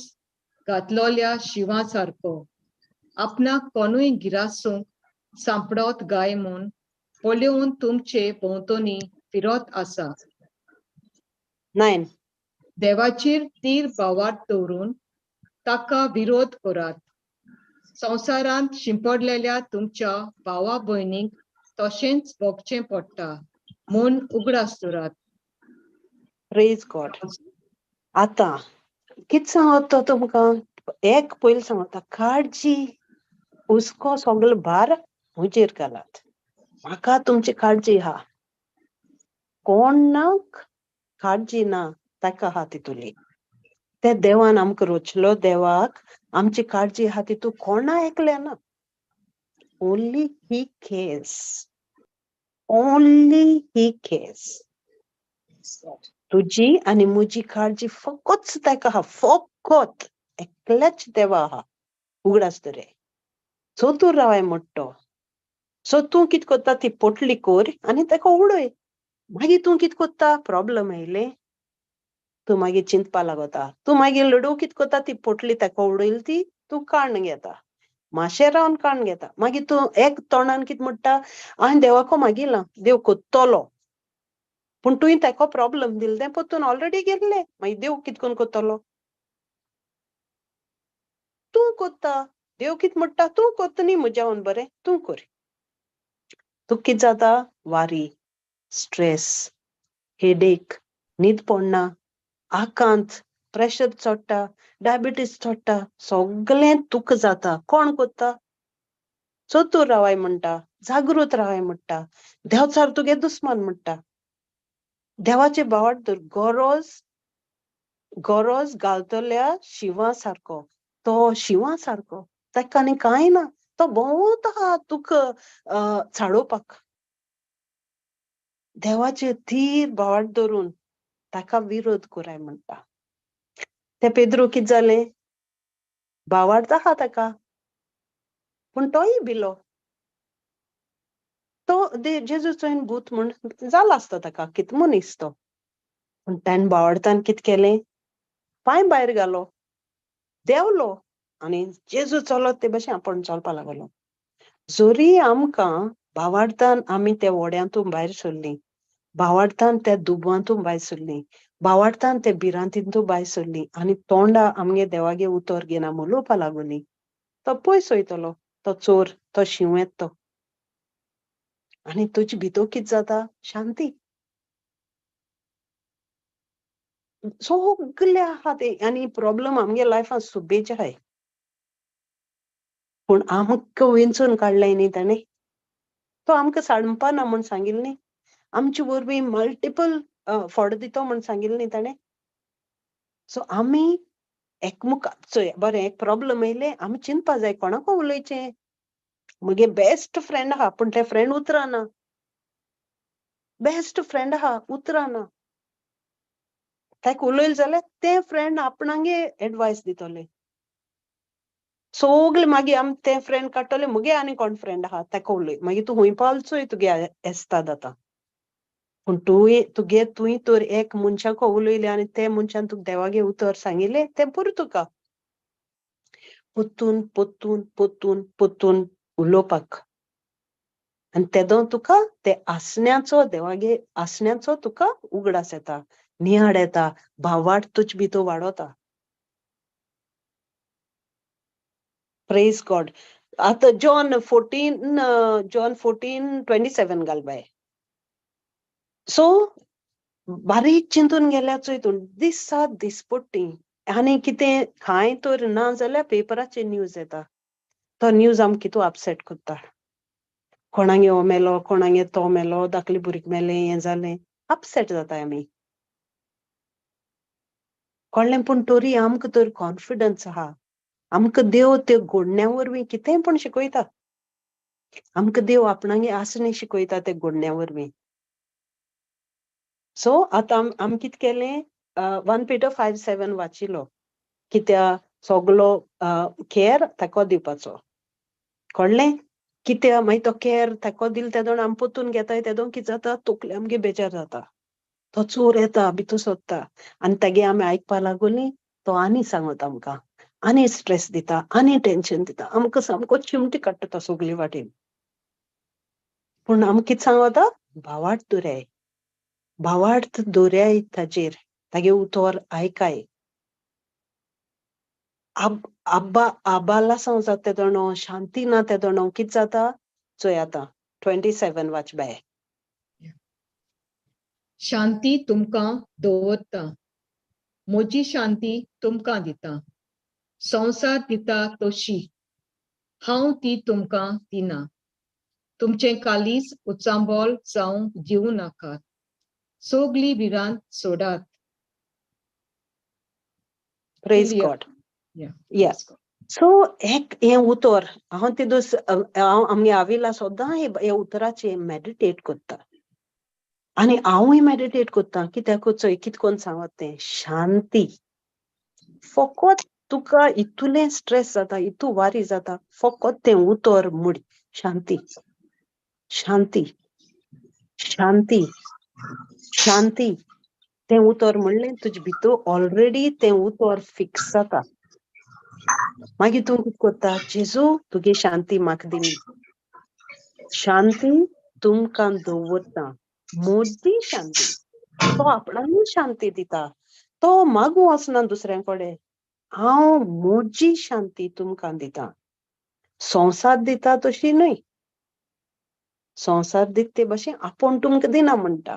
घातलोल्या शिंवा सारको आपणाक कोणूय गिरासूंक सांपडत गाय म्हूण पळोवन तुमचे भोंवतणी फिरत आसा. 9. देवाचेर तीर भावार्थ दवरून ताका विरोध करात. संवसारांत शिंपडलेल्या तुमच्या भावा भयणींक तशेंच भोगचें पडटा म्हूण उगडास दवरात. Praise God. आतां कितें सांगत तो तुमकां? एक पयलीं सांगता, काळजी हुस्को सगलो भार म्हजेर घालात. म्हाका तुमची काळजी आहा. कोणाक काळजी ना ताका आहा तितुली. ते देवान आमकां रोचलो, देवाक आमची काळजी आहा तितू कोणा एकल्या ना. Only he cares. Only he cares. तुजी आनी म्हजी काळजी फकत ताका आहा, फकत एकल्याच देवा आहा. उगडास दरे. सो तूं रावाय मोडटो. सो तूं कित कोत्ता ती पोटली कोर आनी ताका उडय. मागीर तूं कित कोत्ता? प्रॉब्लम येयले तूं मागीर चिंतपा लागता. तूं मागीर लडोव कित कोत्ता? ती पोटली ताका उडयली ती तूं काडून घेता. मातशें रावन काडून घेता. मागीर तूं एक तोंडान कित म्हणटा? हांवें देवाको मागिलां, देव कोत्तलो. पूण तुवें ताका प्रॉब्लम दिलें तें पोत्तून ऑलरेडी गेल्लें. मागीर देव कित कोन्न कोत्तलो? तूं कोत्ता. देव कित म्हणटा? तूं कोत्ता न्ही म्हज्यावन बरें, तूं कर. तुका कित जाता? वारी, स्ट्रेस, हेडेक, न्हीद पडना, आकांत, प्रेशर चडटा, डायबिटीज चडटा, सगळें तुका जाता. कोण कोत्ता? चतूर रावाय म्हणटा, जागृत रावाय म्हणटा, देवचार तुगे दुस्मान म्हणटा. देवाचे भावार्थ धर, गरज गरज घालतल्या शिंवा सारको. तो शिंवा सारको, ताका आनी कांय ना. तो भोंवत आहा तुका चाडोवपाक. देवाचे धीर भावार्थ धरून ताका विरोध कराय म्हणटा. ते पेद्रू कित जालें? भावार्थ आहा ताका, पूण तोय भिलो. तो जेजू चोयन भूत म्हूण जाला आसता ताका, कित मनीस तो. पूण ताणें भावार्थान कित केलें? पांय भायर घालो, देंवलो आनी जेजू चलत ते भशेन आपूण चलपा लागलो. जरी आमकां भावार्थान आमी त्या व्हड्यांतून भायर सरलीं, भावार्थान त्या दुबावांतून भायर सरलीं, भावार्थान ते भिरांतींतून भायर सरलीं आनी तोंडा आमगे देवागे उतर घेना उलोवपा लागली, तो पयस वयतलो, तो चोर, तो शिंव येता तो. आनी तुजी भितर कितें जाता? शांती. सगळे आहा ते आनी प्रॉब्लम आमगे लायफान सुबेज आहाय, पूण आमकां वेंचून काडलें न्ही ताणें. तो आमकां साडपा ना म्हूण सांगिल्लें न्ही, आमचे वरवीं मल्टिपल फळ दितो म्हूण सांगिल्लें न्ही ताणें. सो आमी एकमुख चोय, बरें एक प्रॉब्लम येयलें आमी चिंतपा जाय कोणाको उलोवचें. म्हगे बेस्ट फ्रेंड आहा पूण ते फ्रेंड उतरां ना. बेस्ट फ्रेंड आहा उतरां ना. ताका उलयलें जाल्यार ते फ्रेंड आपणागे एडवायस दितले. सगळे मागीर आमी ते फ्रेंड काडटले, मुगे आनी कोण फ्रेंड आहा ताका उलय. मागीर तूं खंय पावल चोय तुगे एस्ताद आतां. पूण तुवें तुगे तुवें तर एक मनशाक उलयलें आनी ते मनशान तुका देवागे उतर सांगिल्लें तें पुरो तुका. पोत्तून पोत्तून पोत्तून पोत्तून उलोवपाक. आनी तेदो तुका ते आसण्याचो देवागे आसण्याचो तुका उगडास येता, नियाळ येता, भावार्थ तुज भितर वाडोता. Praise God. आतां जॉन 14:27 घाल बाय. सो बारीक चिंतून गेल्यार चोय तूं दिसात दिसपट्टी आनी कितें कांय तर ना जाल्यार पेपराचेर न्यूज येता. तो न्यूज आमकां कितू अपसेट करता. कोणागे हो मेलो, कोणागे तो मेलो, धाकले भुरगें मेलें, हें जालें, अपसेट जाता आमी. कळ्ळें? पूण तरी आमकां तर कॉन्फिडन्स आहा. आमकां देव त्यो घडण्या वरवीं कितेंय पूण शिकयता. आमकां देव आपणागे आसणें शिकयता ते घडण्या वरवीं. सो आतां आमी कितें केलें? 1 Peter 5:7 वाचिलो. कित्या सगलो केर ताका दिवपाचो. कळ्ळें? कित्या मागीर तो केर ताका दिल तेदोण आमी पोतून घेताय, तेदोण कितें जाता? तकली आमगे बेजार जाता. तो चोर येता भितर सोदता आनी तागे आमी आयकपा लागोली, तो आनी सांगत आमकां, आनी स्ट्रेस दिता आनी टेन्शन दिता, आमकां सामको चिमटी काडटा सगली वाटेन. पूण आमकां कितें सांगता? भावार्थ दवराय, भावार्थ दवराय ताजेर, तागे उतर आयकाय. आब्बा आबाला जाता तेदोणो, शांती ना तेदोणो कितें जाता चोय आतां 27 वाच बाय. शांती तुमकां दवरता, म्हजी शांती तुमकां दिता, संवसार दिता तशी हांव ती तुमकां दिना. तुमचें कालीज उचांबळ जावंक दिवं नाकात, सगली भिरांत सोडात. Praise God. Yes. सो एक हें उतर हांव तेदूस हांव आमगे आविला सदां हे उतराचेर मेडिटेट करता आनी हांवूय मेडिटेट करता. कित्याक चोय कितें कोन्न सांगत तें शांती. फकत तुका इतुलें स्ट्रेस जाता, इतू वारी जाता, फकत तें उतर म्हण शांती शांती शांती शांती. तें उतर म्हणलें तुजे भितर ऑलरेडी तें उतर फिक्स जाता. मागीर तूं कितें करता? जेजू तुगे शांती म्हाका दिली, शांती तुमकां दवरता, मोदी शांती. तो आपणाकूय शांती दिता, तो मागूं वचना दुसऱ्या कडेन. हांव म्हजी शांती तुमकां दिता. संवसार दिता तशी न्हय, संवसार दिता ते भशेन आपूण तुमकां दिना म्हणटा.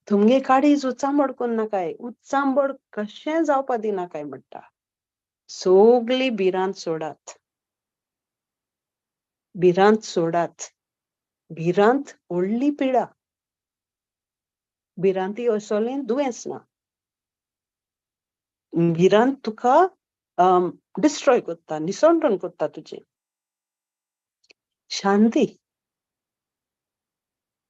तुमगे काळीज उचांबळ करनाकाय, उचांबळ कशें जावपा दिनाकाय म्हणटा. सगली भिरांत सोडात, भिरांत सोडात. भिरांत व्हडली पिडा, भिरांती असलें दुयेंस ना. भिरांत तुका डिस्ट्रॉय करता, निसंटन करता तुजें. शांती,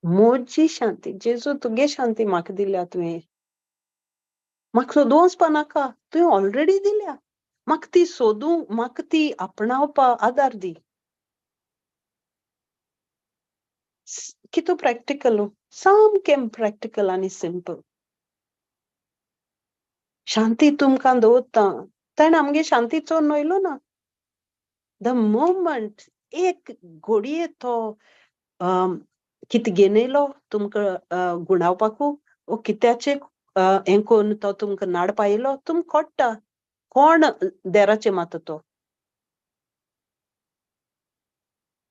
म्हजी शांती, जेजू तुगे शांती म्हाका दिल्या तुवें, म्हाका सोदूं वचपा नाका, तुवें ऑलरेडी दिल्या. म्हाका ती सोदूं, म्हाका ती आपणावपा आदार दी. कितू प्रॅक्टिकल, सामकें प्रॅक्टिकल आनी सिंपल. शांती तुमकां दवरता. ताणें आमगे शांती चोर नयलो ना. The moment एक घोडये तो कितें घेनयलो तुमकां गुणावपाकू वो कित्याचें हें करून तो तुमकां नाडपा येयलो, तुमकां कळटा कोण देराचें मारता तो.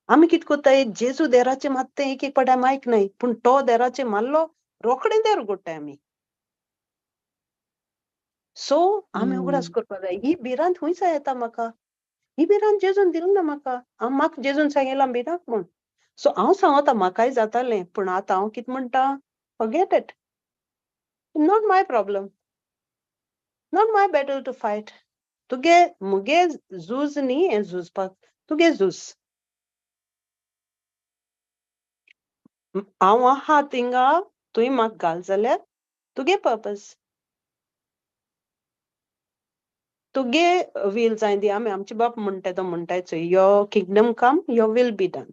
आमी कितें करताय, जेजू देराचें मारता तें एक एक पाटी आमी आयकनाय, पूण तो देराचें मारलो रोखडें देर उगडटाय आमी. सो आमी उगडास करपाक जाय, ही भिरांत खंयसा येता म्हाका? ही भिरांत जेजून दिली ना म्हाका. हांव म्हाका जेजून सांगिलां भिरांत म्हूण. सो हांव सांगता म्हाकाय जातालें, पूण आतां हांव कितें म्हणटा, forget it, not my problem, not my battle to fight. तुगे मुगे झूज न्ही हें झुजपाक, तुगे झूज. हांव आहा थिंगा, तुवें म्हाका घाल जाल्यार तुगे पर्पज, तुगे वील जाय दी. आमी आमचे बाप म्हणटा तो म्हणटाय चोय, your kingdom come, your will be done.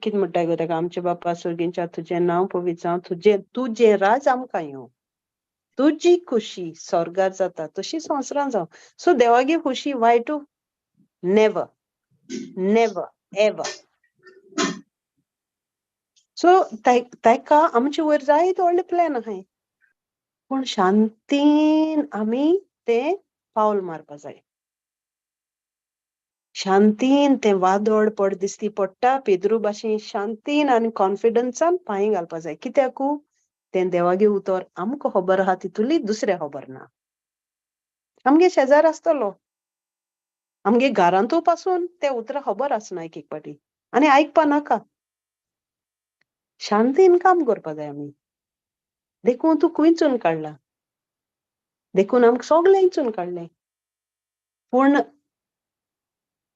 कितें म्हणटाय गो ताका? आमचे बापा सर्गींच्या, तुजें नांव पवित्र जावं, तुजें तुजें राज आमकां येवं, तुजी खुशी स्वर्गार जाता तशी संवसारान जावं. सो देवागे खुशी वायटू नेवर नेवर एवर. सो ताका आमचे वयर जायते व्हडले प्लॅन आहाय, पूण शांतीन आमी तें पावल मारपा जाय. शांतीन तें वादळ पड दिसती पडटा, पेद्रू भाशेन शांतीन आनी कॉन्फिडन्सान पांय घालपा जाय. कित्याकू तें देवागे उतर आमकां खबर आहा तितूली दुसऱ्या खबर ना. आमगे शेजार आसतलो, आमगे घरांतू पासून ते उतरां खबर आसना एक एक पाटी, आनी आयकपा नाका. शांतीन काम करपा जाय आमी. देखून तूं खंयचून काडला, देखून आमकां सगळें इंचून काडलें. पूण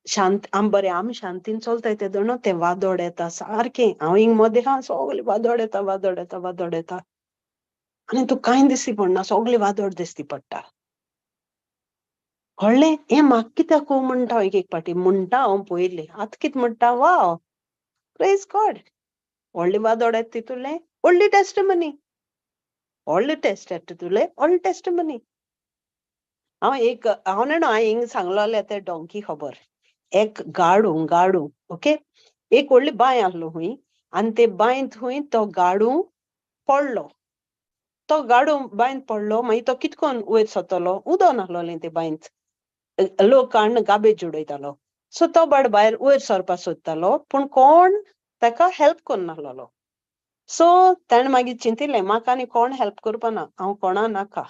शांत आम बरें आमी शांतीन चलताय तेदोणो तें वादळ येता सारकें. हांव हिंग मदें आहा, सगळें वादळ येता वादळ येता वादळ येता, आनी तूं कांय दिसती पडना, सगळें वादळ दिसती पडटा. कळ्ळें? हें म्हाका कित्याक म्हणटा हांव एक एक पाटी म्हणटा हांव पयलीं, आतां कितें म्हणटा, वाव प्रेज गॉड, व्हडलें वादळ येता तितूलें व्हडली टेस्टमनी, व्हडलें टेस्ट येता तितूलें व्हडली टेस्टमनी. हांव एक हांव नेणो हांवें हिंग सांगलोलें तें डोंकी खबर. एक गाडू गाडू ओके, एक व्हडली बांय आहलो हुंय आनी ते बांयत हुंय तो गाडू पडलो. तो गाडू बांयत पडलो, मागीर तो कितकोन वयर सरतलो, उदक नासलोलें ते बांयत, लोक हाडून गाबेज उडयतालो. सो तो बाड भायर वयर सरपा सोदतालो, पूण कोण ताका हेल्प करनासलो. सो ताणें मागीर चिंतिल्लें, म्हाका आनी कोण हेल्प करपा ना, हांव कोणा नाका,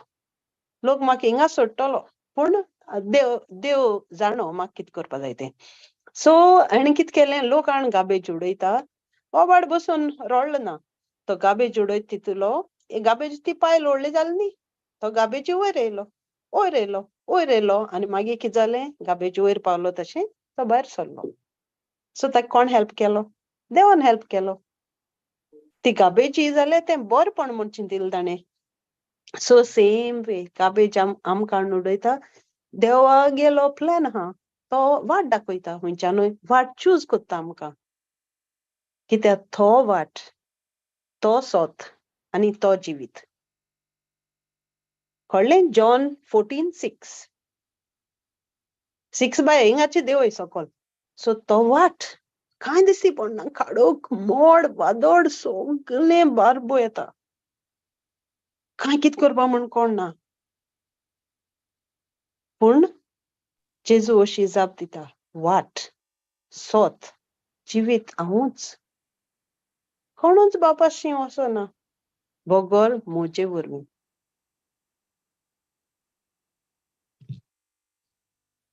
लोक म्हाका हिंगा सोडटलो, पूण देव देव जाणो म्हाका कितें करपा जाय तें. सो हाणें कितें केलें, लोक हाडून गाबेज उडयता, हो बाड बसून रडलो ना, तो गाबेज उडयत तितूलो गाबेज ती पायल व्हडली जाली न्ही, तो गाबेजी वयर येयलो, वयर येयलो, वयर येयलो आनी मागीर कितें जालें, गाबेज वयर पावलो तशें तो भायर सरलो. सो ताका कोण हेल्प केलो, देवान हेल्प केलो. ती गाबेजी जाल्यार तें बरेंपण म्हूण चिंतिल्लें ताणें. सो सेम वे गाबेज आमकां उडयता, देवागेलो प्लॅन आहा, तो वाट दाखयता, खंयच्यानूय वाट चूज करता आमकां, कित्याक तो वाट, तो सोत आनी तो जिवीत. कळ्ळें? जॉन 14:6 6 बाय हिंगाचे देवय सकल. सो तो वाट कांय दिसती पडना, खाडोक मोड वादोड सगळें बारबो येता, कांय कितें करपा म्हूण कोण ना. पूण जेजू अशी जाप दिता, वाट, सोत, जिवीत हांवूच, कोणूच बापाशी वचना बगर म्हजे वरवीं.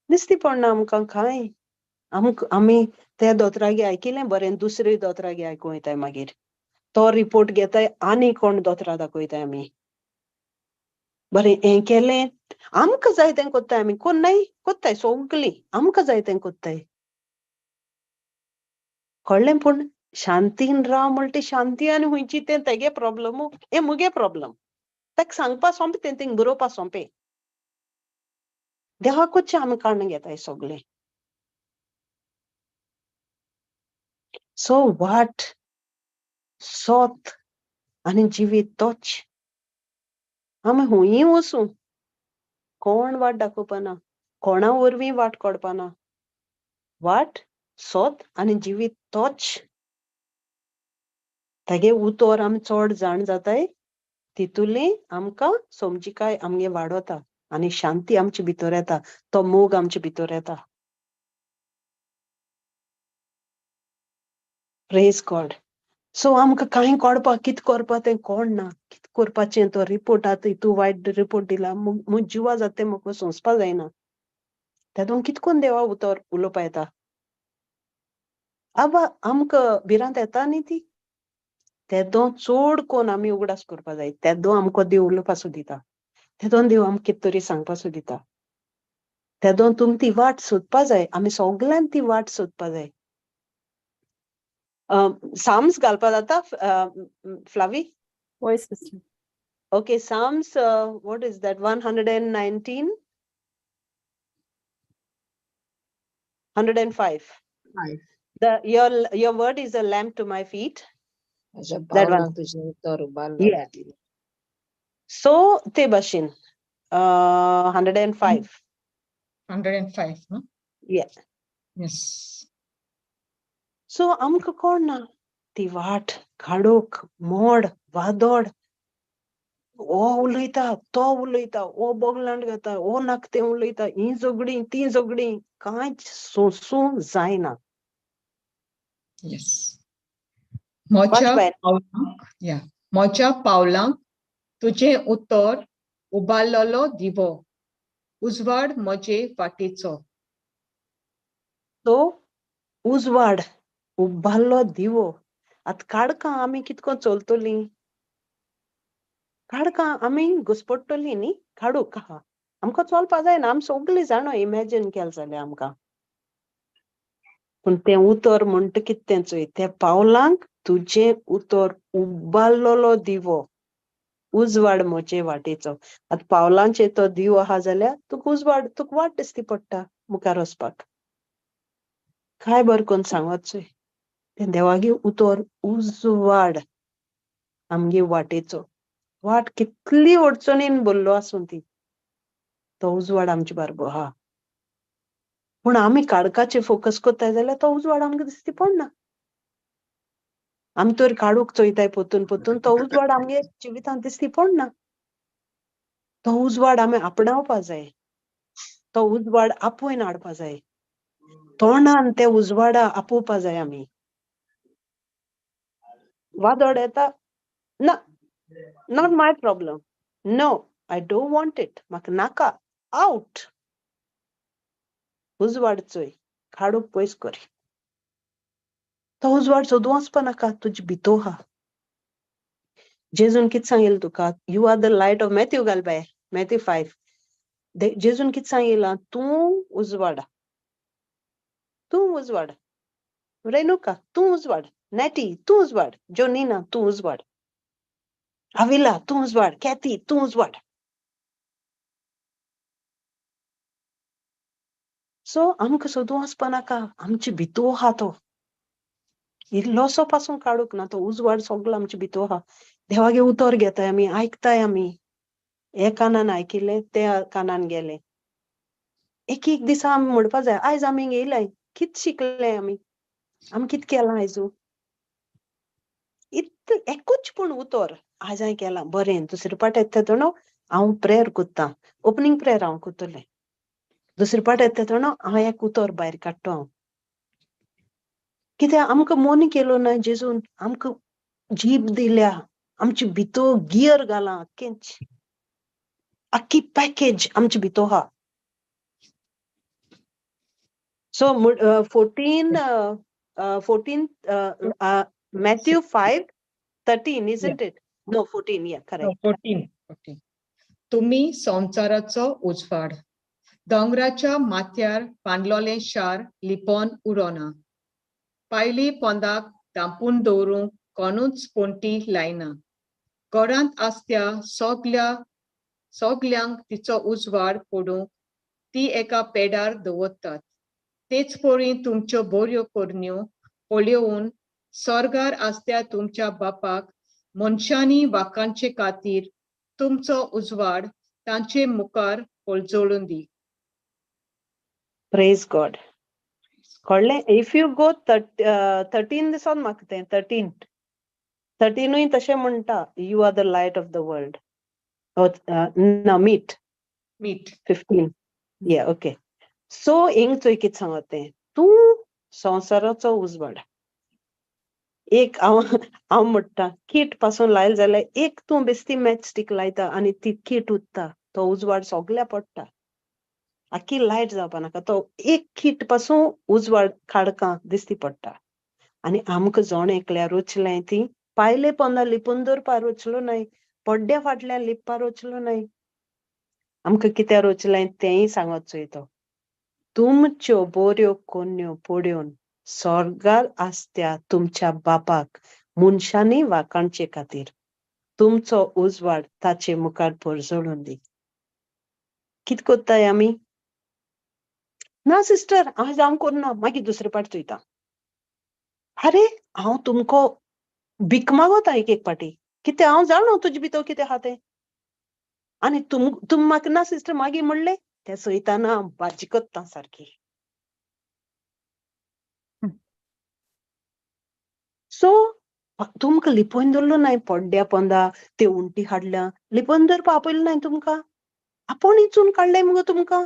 दिसती पडना आमकां कांय. आमी त्या दोतोरागे आयकिलें बरें, दुसरे दोतोरागे आयकूं येताय, मागीर तो रिपोर्ट घेताय आनी कोण दोतोरा दाखयताय आमी, बरें हें केलें, आमकां जाय तें कोत्ताय आमी, कोण नाय कोत्ताय, सगळीं आमकां जाय तें कोत्ताय. कळ्ळें? पूण शांतीन राव म्हणटा शांती आनी खंयची तें तेगे प्रॉब्लम, हें मुगे प्रॉब्लम, ताका सांगपा सोंपें, तें थिंग बरोवपा सोंपें, देवाकूच आमी काडून घेताय सगळें. सो वाट, सोत आनी जिवीत तोच. आमी हुंयी वचूं, कोण वाट दाखोवपाना, कोणा वरवीं वाट काडपाना, वाट, सोत आनी जिवीत तोच. तागे उतर आमी चड जाण जाताय, तितूली आमकां समजिकाय आमगे वाडोता आनी शांती आमचे भितर येता, तो मोग आमचे भितर येता. Praise God. सो आमकां कांय कळपाक कितें करपा तें कोण ना, कितें करपाचें, तो रिपोर्ट आतां तूं वायट रिपोर्ट दिला, म्हज जिवा जाता तें म्हाका सोंसपा जायना, तेदोन कितें करून देवा उतर उलोवपा येता. आबा आमकां भिरांत येता न्ही ती, तेदोन चड कोण आमी उगडास करपा जाय, तेदोन आमकां देव उलोवपा सोदिता, तेदोन देव आमकां कितें तरी सांगपा सोदिता, तेदोन तुमी ती वाट सोदपा जाय, आमी सगल्यांनी ती वाट सोदपा जाय. Psalms घालपा जाता, Flavi? Voice sister. Okay, Psalms, what is that? 119? 105. Five. Your word is a lamp to my feet. That one. Yeah. So te bashin 105. 105, no? Yeah. Yes. So आमकां कोण ना ती वाट, खाडोक, मोड, वादोड, हो उलयता, तो उलयता, हो बोगलांट घेता, हो नाका तें उलयता, हीं झगडीं तीं झगडीं, कांयच सोंसूं जायना. Yes. म्हज्या पावलांक तुजें उतर उबारलेलो दिवो, उजवाड म्हजे वाटेचो. तो उजवाड उबारलो दिवो. आतां काडकां आमी कितको चलतलीं, काडकां आमी घुसपडटलीं न्ही, काडूक आहा आमकां चलपा जायना, आमी सगळीं जाणां इमॅजीन केलें जाल्यार आमकां. पूण तें उतर म्हणटा कितें तें चोय, त्या पावलांक तुजें उतर उबारलेलो दिवो, उजवाड म्हजे वाटेचो. आतां पावलांचेर तो दिवो आहा जाल्यार तुका उजवाड, तुका वाट दिसती पडटा मुखार वचपाक. काय बरें करून सांगत चोय, तें देवागे उतर उजवाड आमगे वाटेचो. वाट कितली अडचणीन भरलो आसूं ती, तो उजवाड आमचे बारबो आहा. पूण आमी काळखाचेर फोकस कोत्ताय जाल्यार तो उजवाड आमकां दिसती पडना. आमी तर काडूंक चोयताय पोतून पोतून, तो उजवाड आमगे जिवितांत दिसती पडना. तो उजवाड आमी आपणावपा जाय, तो उजवाड आपोवन हाडपा जाय, तोंडान ते उजवाडा आपोवपा जाय. आमी वादळ येता ना, not my problem, no I don't want it, म्हाका नाका, आवट. उजवाड चोय, काडूंक पयस कर. तो उजवाड सोदूं वचपा नाका, तुजी भितो आहा. जेजून कितें सांगिल्लें तुका? You are the light of Matthew घाल बाय, मॅथ्यू 5. जेजून कितें सांगिलां? तूं उजवाड, तूं उजवाड. रेणुका तूं उजवाड, नॅटी तूं उजवाड, जोनीना तूं उजवाड, अविला तूं उजवाड, कॅथी तूं उजवाड. सो आमकां सोदूं वचपा नाका, आमची भितो आहा तो. इल्लोसो पासून काडूंक ना, तो उजवाड सगलो आमचे भितो आहा. देवागे उतर घेताय आमी, आयकताय आमी. हे कानान आयकिल्लें त्या कानान गेलें. एक एक दिसा आमी म्हणपा जाय, आयज आमी येयले, कित शिकले आमी, आमी कित केलां आयजू? इत एकूच पूण उतर आयज हांवें केलां बरें. दुसरे पाट येता तेन्ना हांव प्रेयर कोत्ता, ओपनींग प्रेयर हांव कोत्तलें. दुसरे पाट येता तेन्ना हांव एक उतर भायर काडटा हांव. कित्याक आमकां मोनी केलो ना जेजून, आमकां जीब दिल्या, आमची भितर गियर घालां, आख्खेंच आख्खी पॅकेज आमची भितर आहा. So 14 Matthew 5:13, isn't it? No, 14, yeah, correct. 14. Okay. तुमी संवसाराचो उजवाड, दोंगराच्या माथ्यार बांदलोलें शार लिपोन उरोना, पायली पोंदाक धांपून दवरूंक कोणूच पणटी लायना, घरांत आसत्या सगल्यांक तिचो उजवाड पडूंक ती एका पेडार दवरतात. तेच परी तुमच्यो बऱ्यो करण्यो पळोवन स्वर्गार आसत्या तुमच्या बापाक मनशांनी वाकांचे खातीर तुमचो उजवाड तांचे मुखार पळजोळून दी. Praise God. कळ्ळें? If you go 13 दिसोन म्हाका तें 13 तशें म्हणटा, you are the light of the world. ना, मीट मीट 15. या ओके. सो हिंग चोय कितें सांगत तें, तूं संवसाराचो उजवाड. एक हांव हांव म्हणटा, कीट पासून लायले जाल्यार एक तूं बेश्टी मॅच स्टीक लायता आनी ती कीट उत्ता, तो उजवाड सगल्या पडटा, आख्खी लायट जावपा नाका. तो एक कीट पासून उजवाड खाडकां दिसती पडटा. आनी आमकां जण एकल्या रोचलें ती पायले पोंदा लिपून दवरपा रोचलो न्हय, पड्ड्या फाटल्यान लिपपा रोचलो न्हय. आमकां कित्याक रोचलें तेंय सांगत चोय तो. तुमच्यो बऱ्यो कोन्यो पळोवन स्वर्गार आसत्या तुमच्या बापाक मनशांनी वाकाणचे खातीर तुमचो उजवाड ताचे मुखार परजळून दी. कित कोत्ताय आमी? ना सिस्टर, आयज हांव करना, मागीर दुसरे पाट चोयता. आरे हांव तुमकां भीक मागोता एक एक पाटी, कितें हांव जाणो तुजे भितर कितें आहा तें. आनी तुम म्हाका ना सिस्टर मागीर म्हणलें तें चोयतना भाजी कोत्ता सारकी. सो तुमकां लिपोवन दवरलो नाय पड्ड्या पोंदा ते उंटी हाडल्या, लिपोवन दवरपा आपयलें नाय तुमकां, आपूण इचून काडलें मुगो तुमकां,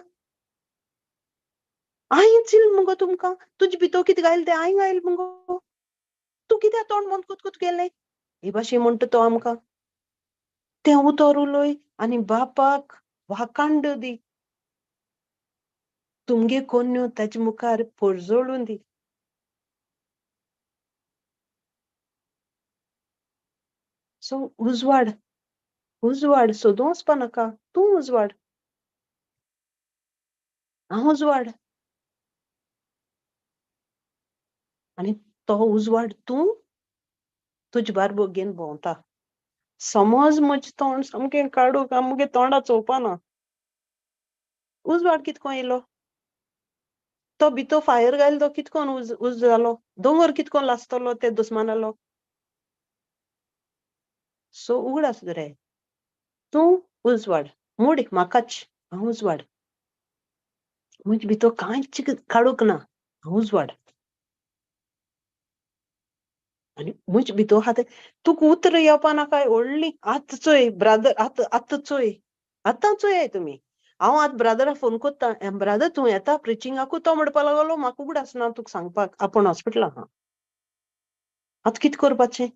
हांवें इचील मुगो तुमकां, तुजे भितर कितें घायल तें हांवें घायल मुगो, तूं कित्याक तोंड बंद कोत गेलें हे भाशेन म्हणटा तो आमकां. तें उतर उलय आनी बापाक वाकांड दी, तुमगे कोन्यो ताचे मुखार परजळून दी. सो उजवाड उजवाड सोदूं वचपा नाका, तूं उजवाड, हांव उजवाड. आनी तो उजवाड तूं तुजे बारबो घेवन भोंवता. समज म्हजें तोंड सामकें काडूंक मुगे तोंडा चोवपा ना, उजवाड कितको येयलो? तो भितर फायर घायल तो कितकोन उज जालो, दोंगर कितकोन लासतलो ते दुस्मानालो. सो उगडास रे, तूं उजवाड मोड म्हाकाच, हांव उजवाड, म्हजे भितर कांयच काडूंक ना, हांव उजवाड. आनी म्हजे भितर आहा तें तुका उतर येवपा नाका व्हडली. आतां चोय ब्रादर, आतां आतां चोय, आतां चोयाय तुमी. हांव आतां ब्रादराक फोन कोत्ता, ब्रादर तूं येता प्रिचिंगाकू? तो म्हणपा लागलो म्हाका उगडास ना तुका सांगपाक, आपूण हॉस्पिटलां आहा. आतां कितें करपाचें?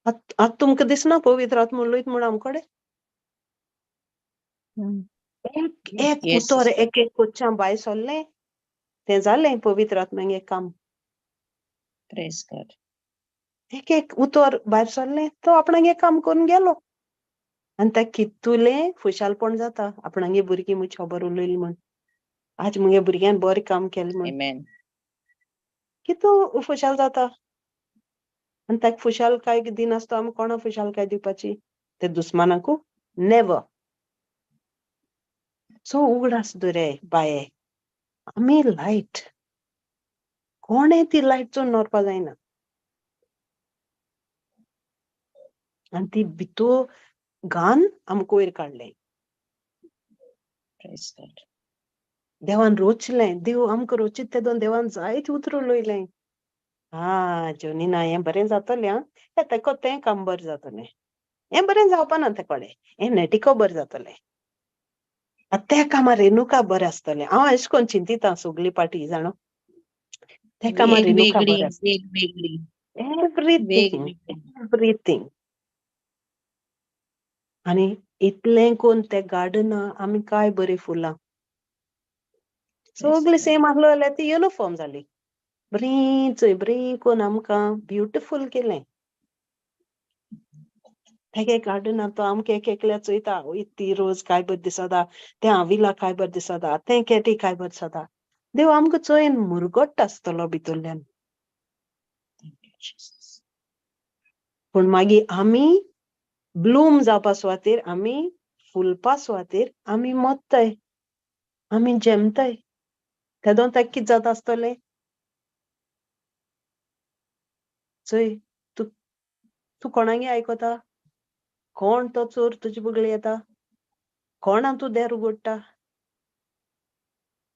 आतां आतां तुमकां दिसना पवित्र आत्मो उलयता म्हूण आमकडे? एक एक उतर एक एक कोच्चां भायर सरलें तें जालें पवित्र आत्म्यागें काम. Praise God. एक एक उतर भायर सरलें तो आपणागे काम करून गेलो. आनी ताका कितुलें खुशालपण जाता आपणागे भुरगीं म्हजी खबर उलयली म्हूण, आज मुगे भुरग्यान बरें काम केलें म्हूण. Amen. कितू खुशाल जाता. आनी ताका खुशालकाय दिनासतो आमी कोणा खुशालकाय दिवपाची? ते दुस्मानाकू नेवर. सो उगडास दवराय बाये, आमी लायट, कोणें ती लायट चोवन व्हरपा जायना. आनी ती भितर घान आमकां वयर काडलें. Praise God. देवान रोचलें, देव आमकां रोचित तेदोन देवान जायते उतर उलयलें. आं जोनीना हें बरें जातलें, आं हें तेको तें काम बरें जातलें, हें बरें जावपा ना तेकोडें, हें नेटिको बरें जातलें, आतां त्या कामार रेणुका बरें आसतलें. हांव अशें करून चिंतिता सगली पाटी जाणो, त्या कामार रेणुका बरें आसतलें. वेगवेगळी एवरीथींग एवरीथींग. आनी इतलें कोन्न ते गार्डना आमी काय बरीं फुलां सगळीं सेम आसलो जाल्यार ती युनिफॉर्म जाली. बरीं चोय बरीं कोन्न आमकां ब्युटिफूल केलें. तेगे गार्डना तो आमकां एक एकल्या चोयता, वय ती रोज काय बरें दिसता, तें आविला काय बरें दिसता, तें केटी काय बरें दिसता. देव आमकां चोयन मुरगट्ट आसतलो भितरल्यान. पूण मागीर आमी ब्लूम जावपा सुवातेर, आमी फुलपा सुवातेर आमी मोत्ताय, आमी जेमताय. तेदोन ताका कितें जाता आसतलें? चोय तूं तूं कोणागे आयकता? कोण तो चोर तुजे बगले येता? कोणा तूं देर उगडटा?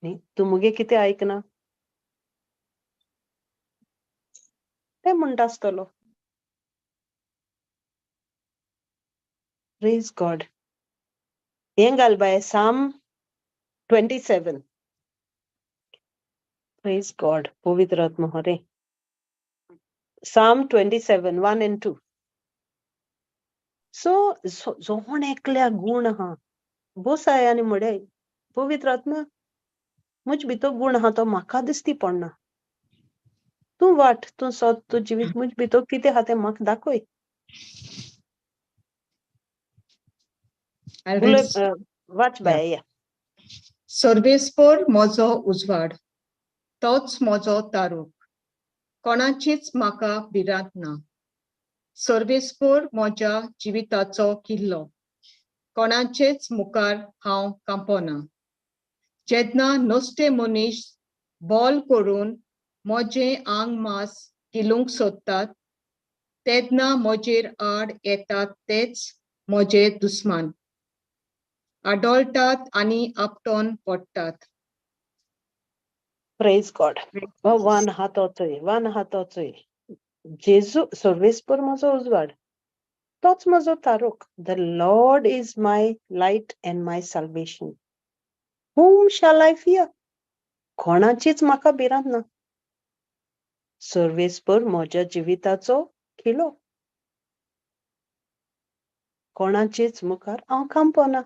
न्ही तूं मुगे कितें आयकना? तें म्हणटा आसतलो. Praise God. हें घाल बाय साम 27. Praise God. पवित्र आत्मा हरे. साम 27 1 and 2. सो जोण एकल्या गुण आहा बोसाय आनी म्हळे पवित्र आत्मा म्हजे भितर गुण आहा तो म्हाका दिसती पडना. तूं वाट, तूं सत, तूं जिवीत, म्हजे भितर कितें आहा तें म्हाका दाखय. वाच बाय. या सर्वेस्पर म्हजो उजवाड, तोच म्हजो तारूक, कोणाचीच म्हाका भिरांत ना. सर्वेस्पर म्हज्या जिविताचो किल्लो, कोणाचेच मुखार हांव कांपना. जेन्ना नश्टे मनीस बॉल करून म्हजें आंग मास गिलूंक सोदतात, तेन्ना म्हजेर आड येतात तेच म्हजे दुस्मान, आडोळटात आनी आपटोन पडटात. Praise God. वन हातोचोय, वन हातोचोय. जेजू सर्वेस्पर म्हजो उजवाड, तोच म्हजो तारूक. The Lord is my light and my salvation. Whom shall I fear? कोणाचीच म्हाका भिरांत ना. सर्वेस्पर म्हज्या जिविताचो किलो, कोणाचीच मुखार हांव कांपना.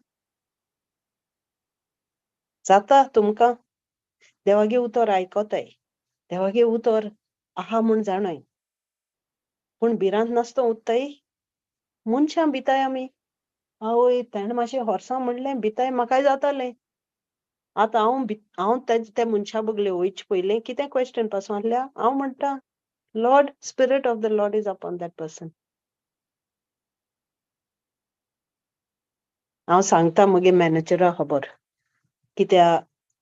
जाता तुमकां देवागे उतर आयकताय, देवागे उतर आहा म्हूण जाणय, पूण भिरांत नासतो उत्ताय. मनशां भिताय आमी. आवय तेणें मातशें होर्सां म्हणलें भिताय म्हाकाय जातालें. आतां हांव हांव त्या मनशा बगले वयचे पयलें कितें क्वेश्चन पासून आहल्या, हांव म्हणटा Lord, spirit of the Lord is upon that person. हांव सांगता म्हगे मॅनेजरा खबर कित्या.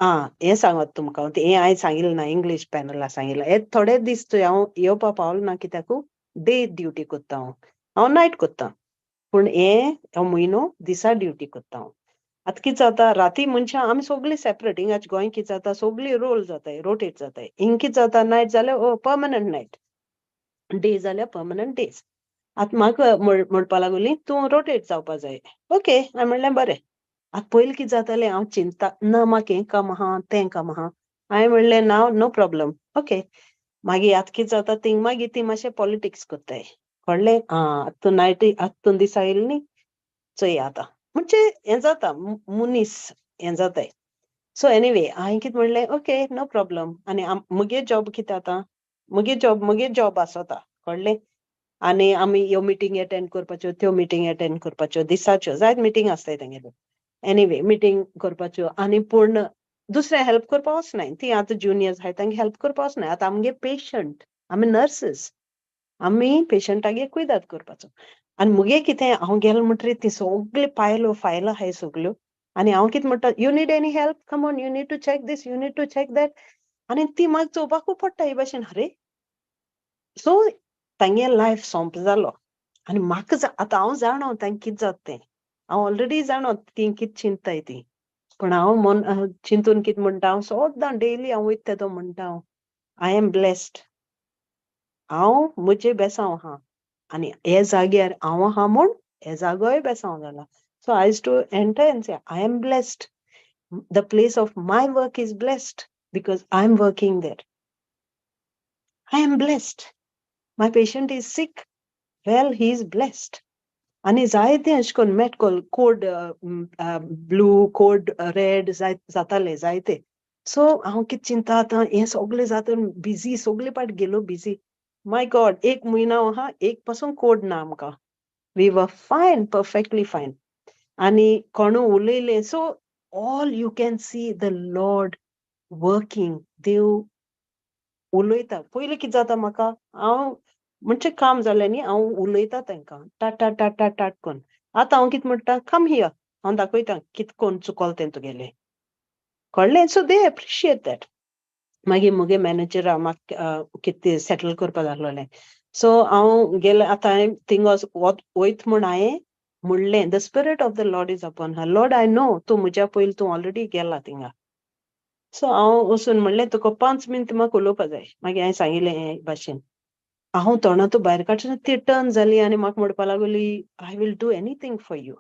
आं हें सांगत तुमकां, हें हांवें सांगिल्लें ना, इंग्लीश पॅनला सांगिल्लें. हे थोडे दीस थंय हांव येवपा पावलो ना कित्याकू डे ड्युटी कोत्ता हांव, हांव नायट कोत्ता. पूण हे हो म्हयनो दिसा ड्युटी करता हांव. आतां कितें जाता, राती मनशां आमी सगळीं सेपरेट. हिंगाच गोंय कितें जाता, सगळीं रोल जाताय, रोटेट जाताय. हिंग कितें जाता, नायट जाल्यार पर्मनंट नायट, डे जाल्यार पर्मनंट डेज. आतां म्हाका म्हणपा लागली तूं रोटेट जावपा जाय. ओके, हांवें म्हणलें बरें. आतां पयलीं कितें जातालें, हांव चिंता ना म्हाका हें काम आहा तें काम आहा. हांवें म्हणलें ना, नो प्रॉब्लम, ओके. मागीर आतां कितें जाता, थिंग मागीर ती मातशें पॉलिटिक्स करताय, कळ्ळें? आं, आतां तूं नायटी, आतां तूं दिसा येयली न्ही, चोय आतां म्हणजे हें जाता, मनीस हें जाताय. सो एनिवे हांवें कितें म्हणलें, ओके नो प्रॉब्लम. आनी मुगे जॉब कितें आतां, मुगे जॉब आसता, कळ्ळें? आनी आमी ह्यो मिटींग एटेंड करपाच्यो, त्यो मिटींग एटेंड करपाच्यो, दिसाच्यो जायत मिटींग आसताय तेंगेल्यो. एनिवे मिटींग करपाच्यो आनी पूण दुसऱ्या हेल्प करपा वचनाय, ती आतां ज्युनियर्स आहाय तांकां हेल्प करपा वचनाय. आतां आमगे पेशंट, आमी नर्सीस, आमी पेशंटागे कुयदाद करपाचो. आनी मुगे कितें, हांव गेलें म्हणटरीर ती सगळी पायलो फायलां आहाय सगल्यो, आनी हांव कितें म्हणटा, you need any help, come on, you need to check this, you need to check that. आनी ती म्हाका चोवपाकूय पडटा हे भाशेन, अरे सो तांगे लायफ सोंप जालो. आनी म्हाका आतां हांव जाणा तांकां कितें जाता तें, हांव ऑलरेडी जाणा ती कितें चिंताय ती, पूण हांव मन चिंतून कितें म्हणटा, हांव सदां डेली हांव वयता तेदो म्हणटा, हांव I am blessed, हांव म्हजें बेसांव आहा आनी हे जाग्यार हांव आहा म्हूण हे जागोय बेसांव जाला. So I used to enter and say I am blessed, the place of my work is blessed because I am working there, I am blessed, my patient is sick, well he is blessed. आनी जायते अशें करून मेटकॉल कोड ब्लू कोड रेड जाताले जायते. सो हांव कितें चिंता आतां हें सगळें जाता, बिजी सगळे पाट गेलो बिजी. माय गॉड, एक म्हयनो आहा, एक पासून कोड ना आमकां. We were fine, perfectly fine. आनी कोणू उलयलें, so all you can see the Lord working. देव उलयता. पयलीं कितें जाता म्हाका, हांव म्हणजे काम जालें न्ही, हांव उलयता तांकां टाट टाट टाट टाट टाट करून. आतां हांव कितें म्हणटा, कम here, हांव दाखयता कितें कोण चुकोल तें तुगेलें, कळ्ळें? So they appreciate that. मागीर मुगे मॅनेजरा म्हाका कितें सेटल करपा जालोलें. सो हांव गेलें, आतां हांवें थिंग वयत म्हूण हांवें म्हणलें, the spirit of the Lord is upon her, Lord I know तूं म्हज्या पयलीं तूं ऑलरेडी गेला थिंगा. सो हांव वचून म्हणलें तुका 5 मिनट म्हाका उलोवपा जाय. मागीर हांवें सांगिल्लें हे भाशेन, हांव तोंडांतू भायर काडचें, ती टर्न जाली आनी म्हाका म्हणपा लागली, I will do anything for you,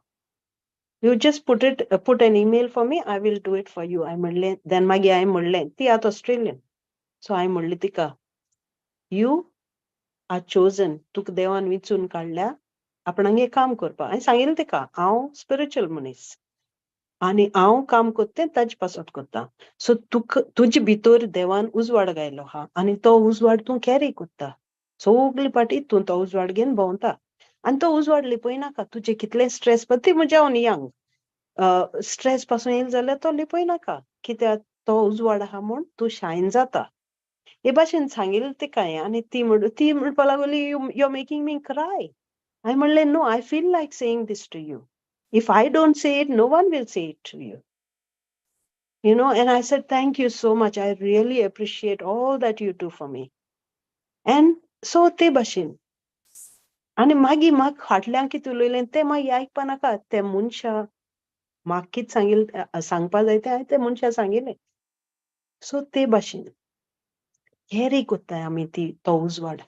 you just put an email for me, I will do it for you. हांवें म्हणलें, देन मागीर हांवें म्हणलें, ती आतां ऑस्ट्रेलियन, सो हांवें म्हणलें तिका, you are chosen, तुका देवान विंचून काडल्या आपणागे काम करपाक. हांवें सांगिल्लें तिका, हांव स्पिरिच्युअल मनीस आनी हांव काम करता तें ताजे पासत करता. सो तुका तुजे भितर देवान उजवाड घायलो आहा आनी तो उजवाड तूं कॅरी करता, सगली पाटी तूं तो उजवाड घेवन भोंवता आनी तो उजवाड लिपयनाका. तुजे कितले स्ट्रेस, ती म्हज्या हांव यंग, स्ट्रेस पासून येयलो जाल्यार तो लिपयनाका, कित्याक तो उजवाड आहा म्हूण तूं शायन जाता. हे भाशेन सांगिल्लें तिका हांवें. आनी ती म्हणपा लागली, you are making me cry. हांवें म्हणलें, no, I feel like saying this to you, if I don't say it, no one will say it to you, you know. And I said, thank you so much, I really appreciate all that you do for me. And so ते भाशेन. आनी मागीर म्हाका फाटल्यान कितें उलयलें तें मागीर आयकपा नाका, ते मनशा म्हाका कितें सांगिल्लें सांगपा जाय तें हांवें ते मनशा सांगिल्लें. सो ते भाशेन कॅरी कोत्ताय आमी ती तो उजवाड,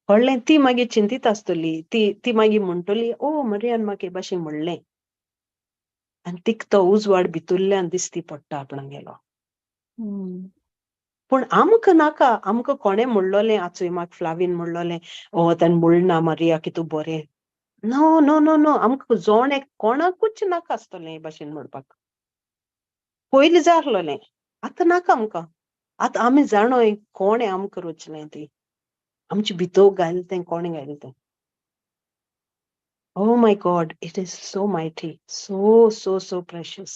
कळ्ळें? ती मागीर चिंतीत आसतली, ती मागीर म्हणटली, ओ मरियान म्हाका हे भाशेन म्हणलें, आनी तिका तो उजवाड भितुल्ल्यान दिसती पडटा आपणागेलो. पूण आमकां नाका, आमकां कोणें म्हणलोलें, आचोय म्हाका फ्लावीन म्हणलोलें, ओ ताणें म्हणना मारिया की तूं बरें, नो नो नो नो, आमकां जोण एक कोणाकूच नाका आसतलें हे भाशेन म्हणपाक. पयलीं जाय आसलोलें, आतां नाका आमकां. आतां आमी जाणोय कोणें आमकां रचलें ती, आमचे भितर घायलें तें कोणें घायलें तें. Oh my God, it is so mighty, so so so precious.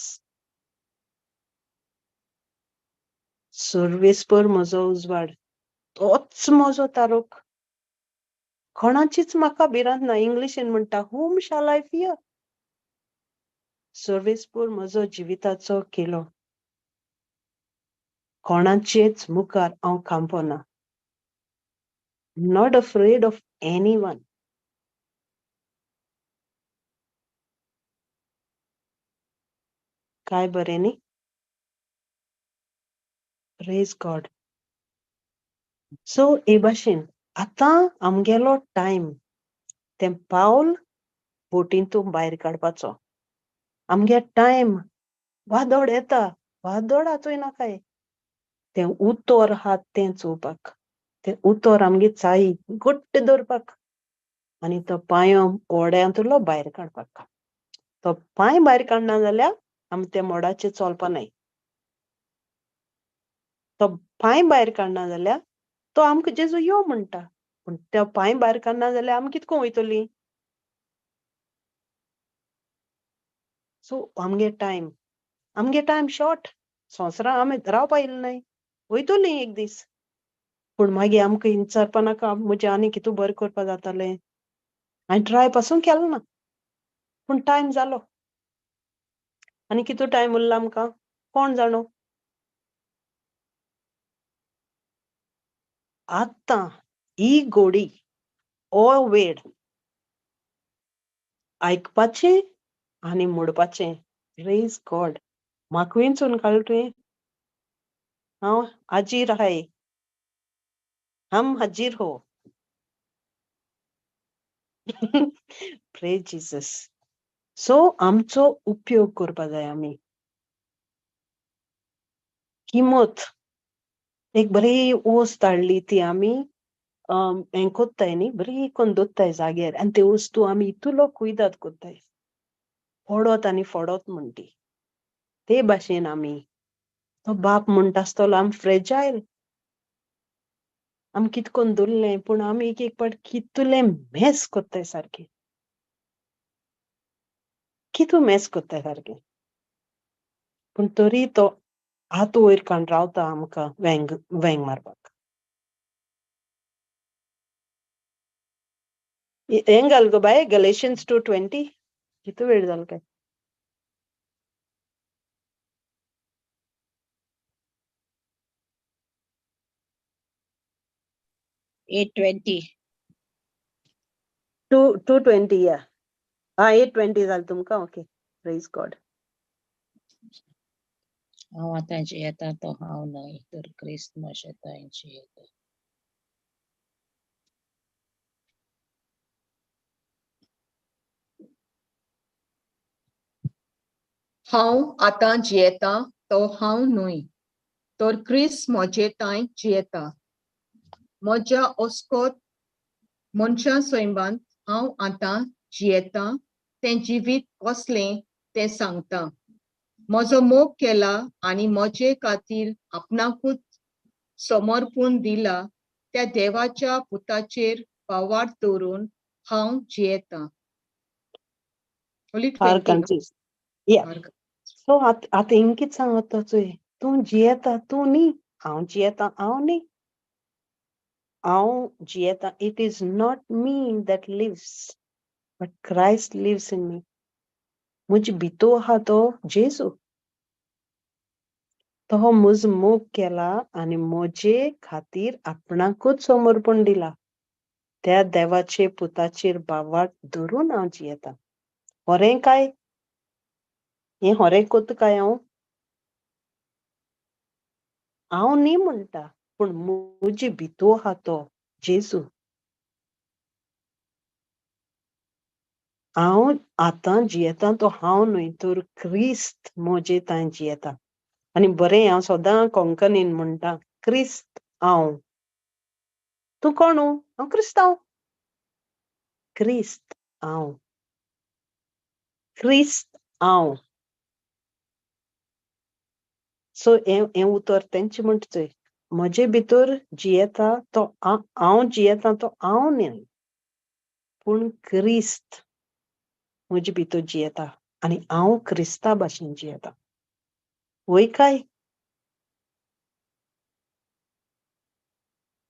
सर्वेस्पर म्हजो उजवाड, तोच म्हजो तारोक, कोणाचीच म्हाका भिरांत ना. इंग्लिशीन म्हणटा, हुम शाल I fear. सर्वेस्पर म्हजो जिविताचो किलो, कोणाचेच मुखार हांव कांपना. Not afraid of anyone. काय बरें न्ही? Praise God. सो हे भाशेन आतां आमगेलो टायम तें पावल बोटींतून भायर काडपाचो. आमगे टायम वादोड येता, वादोड आचोय नाकाय, तें उतर आहा तें चोवपाक, तें उतर आमगे चाई घट्ट दवरपाक आनी तो पांय ओड्यांतलो भायर काडपाक. तो पांय भायर काडना जाल्यार आमी त्या मोडाचेर चलपा नाय. तो पांय भायर काडना जाल्यार तो आमकां जेजू यो म्हणटा, पूण तो पांय भायर काडना जाल्यार आमी कितको वयतली? सो आमगे टायम, आमगे टायम शॉर्ट. संवसारां आमी रावपा येयले न्हय, वयतली एक दीस. पूण मागीर आमकां विचारपा नाका म्हजें आनी कितू बरें करपा जातालें, हांवें ट्राय पासून केलो ना, पूण टायम जालो. आनी कितू टायम उरला आमकां कोण जाणो. आतां ही गोडी ओ वेळ आयकपाचें आनी मोडपाचें. प्रेज गॉड. म्हाका विंचून काडलो तुवें, हांव हाजीर आहाय, हम हाजीर हो. Praise Jesus. सो आमचो उपयोग करपा जाय आमी. किमत एक बरी वस्त हाडली ती आमी हें कोत्ताय न्ही, बरी कोन्न दवरताय जाग्यार, आनी ते वस्तू आमी इतुलो कुयदाद कोत्ताय, फोडत आनी फोडत म्हणटी. ते भाशेन आमी तो बाप म्हणटा आसतलो आमी फ्रेजायल, आमी कित कोन्न दवरलें, पूण आमी एक एक पाट कितुलें मेस कोत्ताय सारकें, कितू मेस कोत्ताय सारकें, पूण तरी तो हात वयर काडून रावता आमकां वेंग वेंग मारपाक. हें घाल गो बाय, गलेशियन्स 2:20. कितू वेळ जालो काय? 8:20. 2:20. या आं, 8:20 जालें तुमकां. Okay, praise God. हांव आतां जियेता तो हांव न्हय, तर क्रिस्त म्हज्या तांय जियेता. हांव आतां जियेता तो हांव न्हय, तर क्रिस्त म्हजे तांय जियेता. म्हज्या ओस्कोत मनशां सैमांत हांव आतां जियेता तें जिवीत कसलें तें सांगता. म्हजो मोग केला आनी म्हजे खातीर आपणाकूच समर्पून दिला त्या देवाच्या पुताचेर पावार दवरून हांव जियेता. सो आतां हिंग कितें सांगता चोय, तूं जियेता तूं न्ही, हांव जियेता हांव न्ही, हांव जियेता. It is not me that lives but Christ lives in me. म्हजे भितू आहा तो जेजू, तो म्हजो मोग केला आनी म्हजे खातीर आपणाकूच समर्पण दिला. त्या देवाचे पुताचेर भावार्थ धरून हांव जियेता. होरें काय हें होरें कोत्ता काय हांव? हांव न्ही म्हणटा, पूण म्हजे भितू आहा तो जेजू. हांव आतां जियेता तो हांव न्हय, तर क्रिस्त म्हजे तांय जियेता. आनी बरें हांव सदां कोंकणीन म्हणटा, क्रिस्त हांव. तूं कोण? हांव क्रिस्तांव. क्रिस्त हांव, क्रिस्त हांव. सो हें उतर तेंचें म्हणटा चोय, म्हजे भितर जियेता तो हांव जियेता तो हांव न्हय, पूण क्रिस्त म्हजे भितर जियेता आनी हांव क्रिस्ता भाशेन जियेता. वय काय?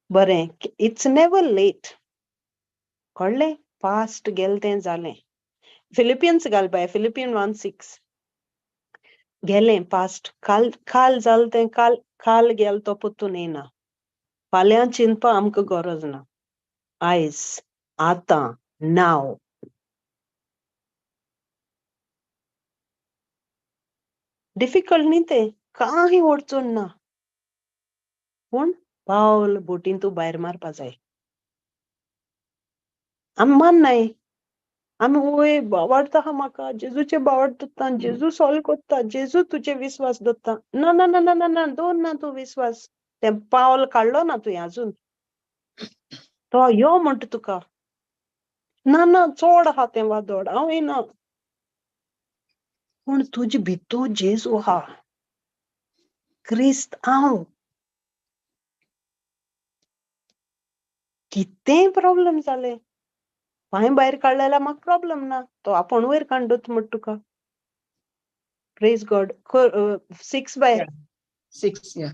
बरें, it's never late. कळ्ळें? पास्ट गेलें तें जालें. फिलिपियन्स घाल बाय, फिलिपियन 1:6. गेलें पास्ट, काल काल जालें तें, काल काल गेल तो परतून येना. फाल्यां चिंतपा आमकां गरज ना. आयज, आतां, नाव. डिफिकल्ट न्ही तें, कांय अडचण ना, पूण पावल बोटीन तूं भायर मारपा जाय. आमी माननाय, आमी वय बावाडता आहा म्हाका, जेजूचे बावाड दत्ता, जेजू सॉल्व कोत्ता, जेजू तुजे विस्वास दत्ता. ना ना ना ना ना ना, दवर ना तूं विस्वास, तें पावल काडलो ना तुवें आजून, तो यो म्हणटा तुका, ना ना चोड आहा तें वादोड, हांव येना. पूण तुजे भितूर जेजू आहा, क्रिस्त हांव. कितेंय प्रॉब्लम जालें, पांय भायर काडले जाल्यार म्हाका प्रॉब्लम ना, तो आपूण वयर काडून म्हणटा तुका. Praise God. 6 by 6.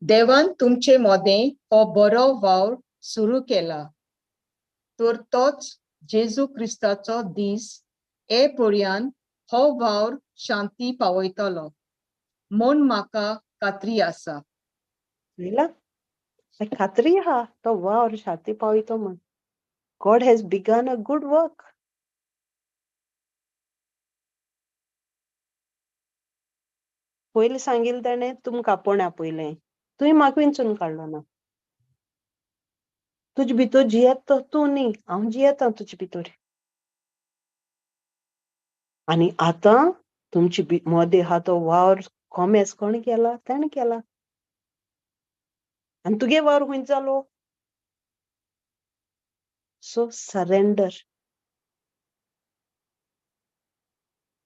देवान तुमचे मोदें हो बरो वावर सुरू केला, तर तोच जेजू क्रिस्ताचो दीस ए पर्यान हो वावर शांती पावयतलो म्हूण म्हाका खात्री आसा. खात्री आहा तो वावर शांती पावयतो म्हूण. God has begun a good work. पयलीं सांगिल्लें ताणें तुमकां आपोवणें आपयलें, तुवें म्हाका विंचून काडलो ना. तुजे भितर जियेता तो तूं न्ही, हांव जियेता तुजे भितर. आनी आतां तुमचे मदें आहा तो वावर कोमेस कोणें केला, ताणें केला. आनी तुगे वावर खंय जालो? सो सरेंडर,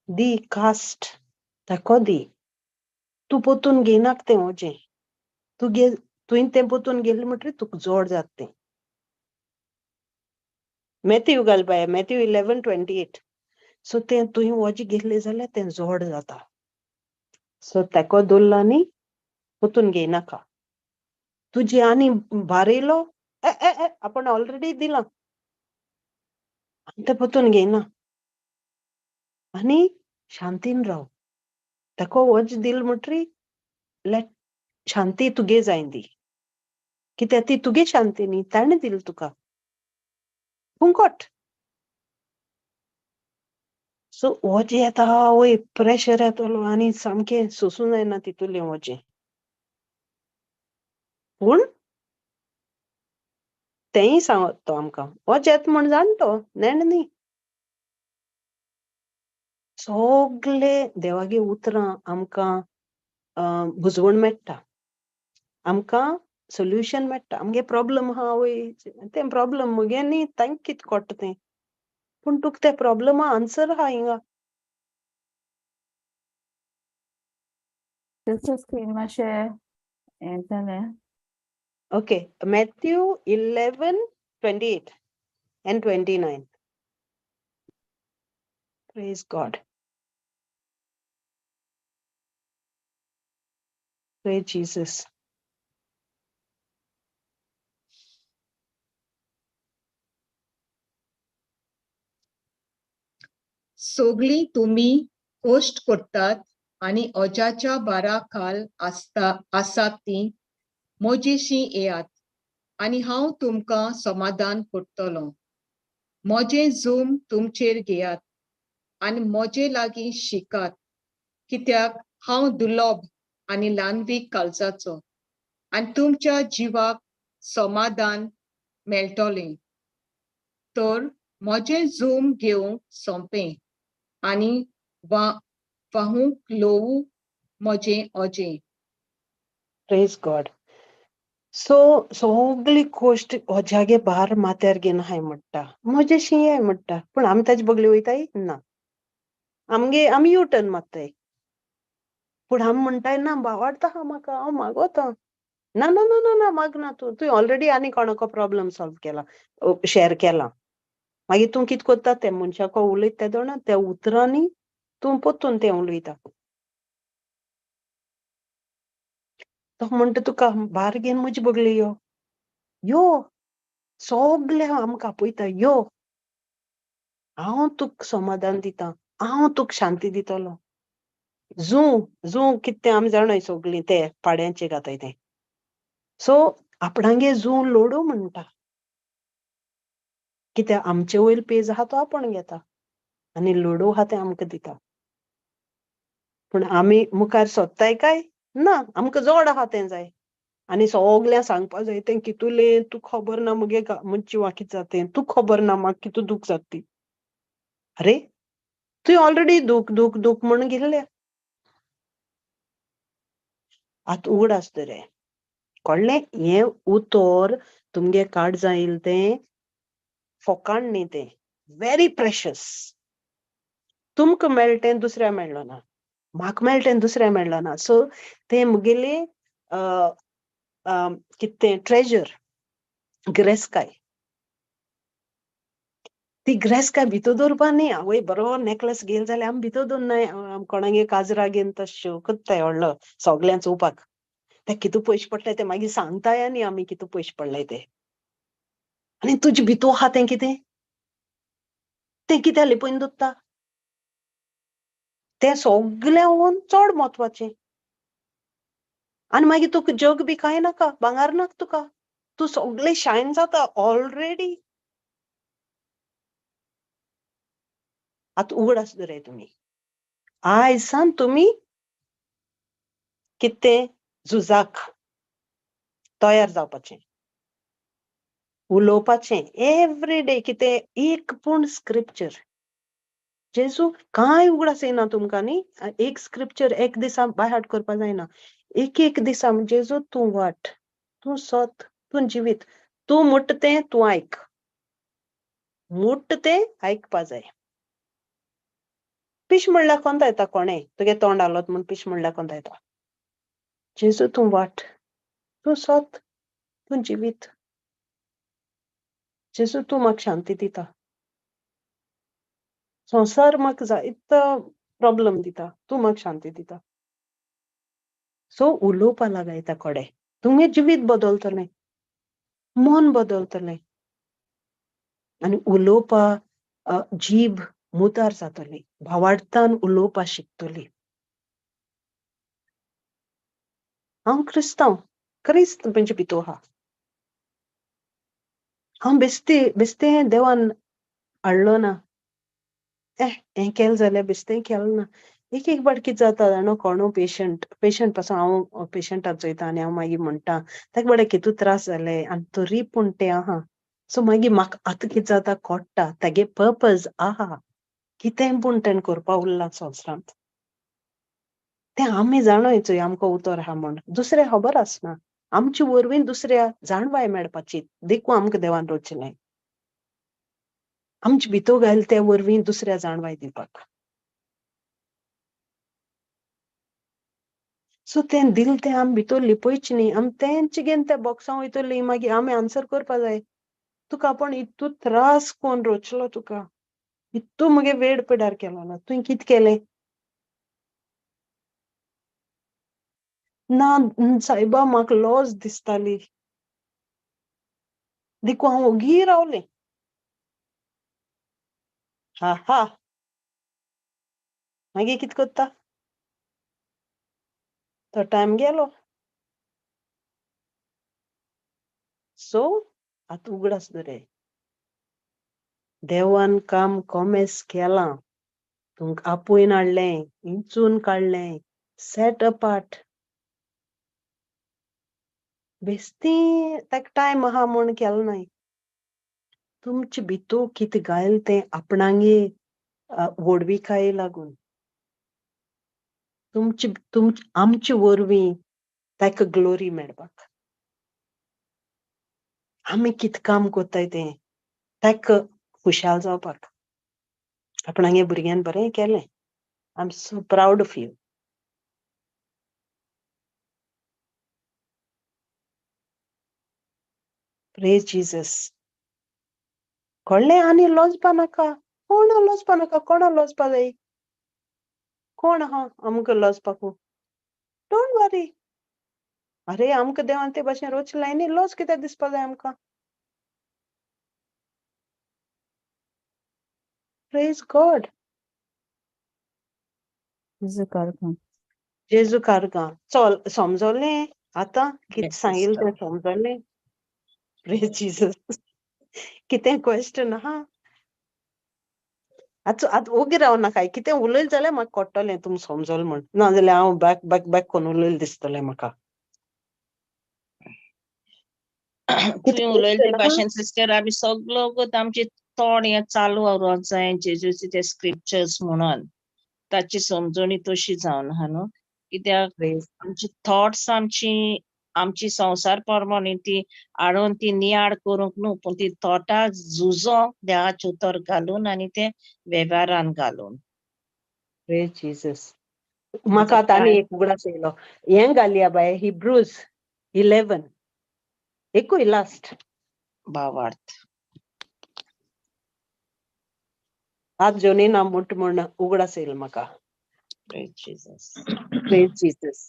दी कास्ट ताको दी. तूं पोतून घेयनाक तें वजें, तुगे तुवें तें पोतून घेतलें म्हणटकीर तुका जोड जाता तें. मॅथ्यू घाल बाय, मॅथ्यू 11:28. सो तें तुवें वजें घेतलें जाल्यार तें जोड जाता. सो ताको दवरला न्ही, पोतून घेयनाका. तुजे आनी भार येयलो, ए ए आपण ऑलरेडी दिलां, तें पोतून घेयना आनी शांतीन राव. ताको वज दिल म्हणटरी लेट शांती तुगे जाय दी, कित्याक ती तुगे शांती न्ही, ताणें दिल तुका फुंकट. सो वजें येता वय, प्रेशर येतलो आनी सामकें सोसूं जायना तितूलें वजें. पूण तेंय सांगत तो आमकां, वजें येता म्हूण जाण तो नेण न्ही. सगळे देवागे उतरां आमकां बुजवण मेळटा, आमकां सोल्युशन मेळटा. आमगे प्रॉब्लम आहा वय, तें प्रॉब्लम मुगे न्ही, तांकां कितें कोट्टा तें, पूण तुका त्या प्रॉब्लमा आन्सर आहा हिंगा. स्क्रीन मातशें हें जालें. Okay, Matthew 11:28 and 29. Praise God. Praise Jesus. सगळीं तुमी कश्ट करतात आनी अजाच्या बारा खाल आसता आसात ती म्हजेशी येयात आनी हांव तुमकां समाधान करतलो. म्हजें जूम तुमचेर घेयात आनी म्हजे लागीं शिकात, कित्याक हांव दुर्लभ आनी ल्हानवीक काळजाचो, आनी तुमच्या जिवाक समाधान मेळटलें. तर म्हजें जूम घेवंक सोंपें आनी वाहूंक ल्हवू म्हजें अजें. Praise God. सो सगळी गोश्ट अजागे भार माथ्यार घेवन हाय म्हणटा, म्हजेशी येय म्हणटा, पूण आमी ताजे बगले वयताय ना, आमगे आमी यू टर्न मारताय. पूण आमी म्हणटाय ना बावाडता आहा म्हाका, हांव मागोता. ना ना ना ना ना मागना तूं, तुवें ऑलरेडी आनी कोणाको प्रॉब्लम सॉल्व केला, शेअर केला. मागीर तूं कितें करता, तें मनशाको उलयता तेदोना त्या उतरांनी तूं पोतून तें उलयता. तो म्हणटा तुका भार घेवन म्हजे बगले यो, यो सगळे आमकां आपयता, यो हांव तुका समाधान दिता, हांव तुका शांती दितलो. जू जू कितें तें आमी जाणाय सगळीं, ते पाड्यांचे घाताय तें. सो आपणागे जू लोडू म्हणटा, कित्याक आमचे वयर पेज आहा तो आपूण घेता आनी लोडू आहा तें आमकां दिता. पूण आमी मुखार सोदताय काय ना, आमकां जोड आहा तें जाय आनी सगळ्यां सांगपा जाय तें कितुलें तूं खबर ना मुगे मुंची कितें जातें, तूं खबर ना म्हाका कितू दूख जाता ती. अरे तुवें ऑलरेडी दूख दूख दूख म्हूण गेल्ले. आतां उगडास दरे कळ्ळें, हें उतर तुमगे काळजां येयलें तें फोकाण न्ही, तें व्हेरी प्रेशस. तुमकां मेळटें तें दुसऱ्या मेळ्ळो ना, म्हाका मेळटें दुसऱ्या मेळ्ळो ना. सो तें मुगेलें कितें तें ट्रेजर, गिरेस्काय. ती गिरेस्काय भितर दवरपा न्ही. आवय बरो नेकलेस घेयलो जाल्यार आमी भितर दवरनाय, कोणागे काजरा घेवन तशें करताय व्हडलो सगळ्यां चोवपाक. ते कितू पयशे पडटाय ते मागीर सांगताय आनी आमी कितू पयशे पडलाय ते. आनी तुजे भितर आहा तें कितें, तें कित्याक लिपोवन दवरता? तें सगळ्यांहून चड म्हत्वाचें. आनी मागीर तुका जग बी कांय नाका, भांगर नाका तुका, तूं सगळें शायन जाता ऑलरेडी. आतां उगडास दवराय तुमी, आयज सान तुमी कितें झुजाक तयार जावपाचें, उलोवपाचें एवरी डे कितें एक पूण स्क्रिप्चर. जेजू कांय उगडास येना तुमकां न्ही, एक स्क्रिप्चर एक दिसा बाय हार्ट करपा जायना. एक एक दिसा जेजू तूं वाट, तूं सत, तूं जिवीत, तूं म्हणटा तें तूं आयक, म्हणटा तें आयकपा जाय. पिश म्हणल्यार कोंता येता कोणें, तुगे तोंड हालत म्हूण पिश म्हणल्यार कोंता येता. जेजू तूं वाट, तूं सत, तूं जिवीत, जेजू तूं म्हाका शांती दिता. संवसार म्हाका जायतो प्रोब्लम दिता, तूं म्हाका शांती दिता. सो उलोवपा लागायता कोडे, तुमगे जिवीत बदलतलें, मन बदलतलें आनी उलोवपा जीब मुतार जातली, भावार्थान उलोवपा शिकतली. हांव क्रिस्तांव, क्रिस्त म्हणजे भितर आहा. हांव बेस्ते बेस्तें देवान हाडलो ना, हें केलें जाल्यार बेस्तें केलें ना. एक एक फावट कितें जाता जाणा, कोणू पेशंट पेशंट पासून हांव पेशंटाक चोयता आनी हांव मागीर म्हणटा ताका बरें कितू त्रास जाले आनी तरी पूण तें आहा. सो मागीर म्हाका आतां कितें जाता कोट्टा, तागे पर्पज आहा, कितें पूण तेणें करपा उरलां संवसारांत, तें आमी जाणोय चोय आमकां उतर आहा म्हूण, दुसऱ्या खबर आसना. आमचे वरवीं दुसऱ्या जाणवाय मेळपाची, देखून आमकां देवान रोचलें आमचे भितर घायल ते वरवीं दुसऱ्या जाणवाय दिवपाक. सो तें दिल तें आमी भितर लिपयचें न्ही, आमी तेंचे घेवन त्या बॉक्सां वयतलीं, मागीर आमी आन्सर करपा जाय. तुका आपूण इतू त्रास कोण रोचलो, तुका इतू मुगे वेळ पिड्यार केलो ना, तुवें कितें केलें ना सायबा, म्हाका लॉज दिसताली देखून हांव ओगी रावलें. हा हा, मागीर कितें करता, तो टायम गेलो. सो आतां उगडास दवराय, देवान काम कोमेस केलां, तुमकां आपोवन हाडलें, इंचून काडलें, सेट अपार्ट. बेस्ती ताका टायम आहा म्हूण केलें नाय. तुमचे भितर कितें घायल तें आपणागे व्हडविकाये लागून, तुमचे तुमचे आमचे वरवीं ताका ग्लोरी मेळपाक. आमी कितें काम करताय तें ताका खुशाल जावपाक. आपणागे भुरग्यान बरें केलें, I am so proud of you. Praise Jesus. कळ्ळें? आनी लजपा नाका, कोणा लजपा नाका, कोणा लजपा जाय, कोण आहा आमकां लजपाकू? Don't worry. अरे आमकां देवान ते भाशेन रोचलाय न्ही, लज कित्याक दिसपा जाय आमकां? Praise God. जेजू कारगां. चल समजलें आतां कितें सांगिल्लें तें समजलें? Praise Jesus. कितें क्वेश्चन आहा? आतां आतां ओगी राव नाकाय, कितें उलयलें जाल्यार म्हाका कळटलें तुमी समजल म्हण, नाजाल्यार हांव बॅक बॅक बॅक कोन्न उलयलें दिसतलें म्हाका. तुवें उलयले ते भाशेन सिस्टर, आमी सगलो आमचे तोंड हें चालू उरोंक जाय जेजूचे ते स्क्रिप्चर्स म्हणून, ताची समजणी तशी जावन आहा न्हू. कित्याक आमची थॉट्स आमची आमची संवसार प्रमाणे ती हाडून ती नियाळ करूंक न्हू, पूण ती थॉटां झुजोंक देवाचें उतर घालून आनी ते वेव्हारान घालून. प्रेज जीसस. म्हाका आतां आनी एक उगडास येयलो, हें घालया बाय, हिब्रूज 11 एकूय लास्ट. भावार्थ. आज जोनीना मुट म्हण उगडास येयलो म्हाका. Praise Jesus. Praise Jesus.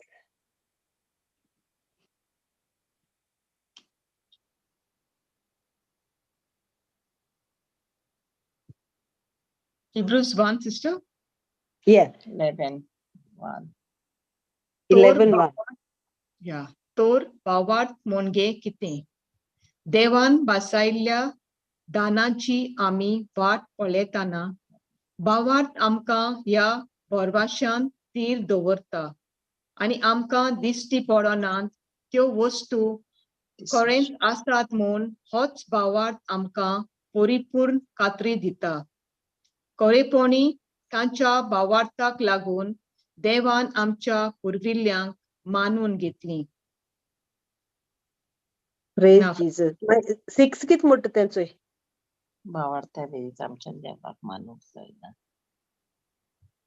Hebrews 1, sister? Yeah. 11:1. 11:1. Yeah. तोर भावार्थ म्हणजे कितें? देवान भासायल्ल्या दानाची आमी वाट पळयतना भावार्थ आमकां ह्या भरवाशान तीर दवरता आनी आमकां दिश्टी पडनात त्यो वस्तू खरेंच आसात म्हूण होच भावार्थ आमकां परिपूर्ण खात्री दिता. खरेपणी तांच्या भावार्थाक लागून देवान आमच्या पुर्विल्ल्यांक मानून घेतली. Praise Jesus. 6 कित म्हणटा तें चोय. भावार्था वेळीच आमच्या देवाक मानूंक जायना.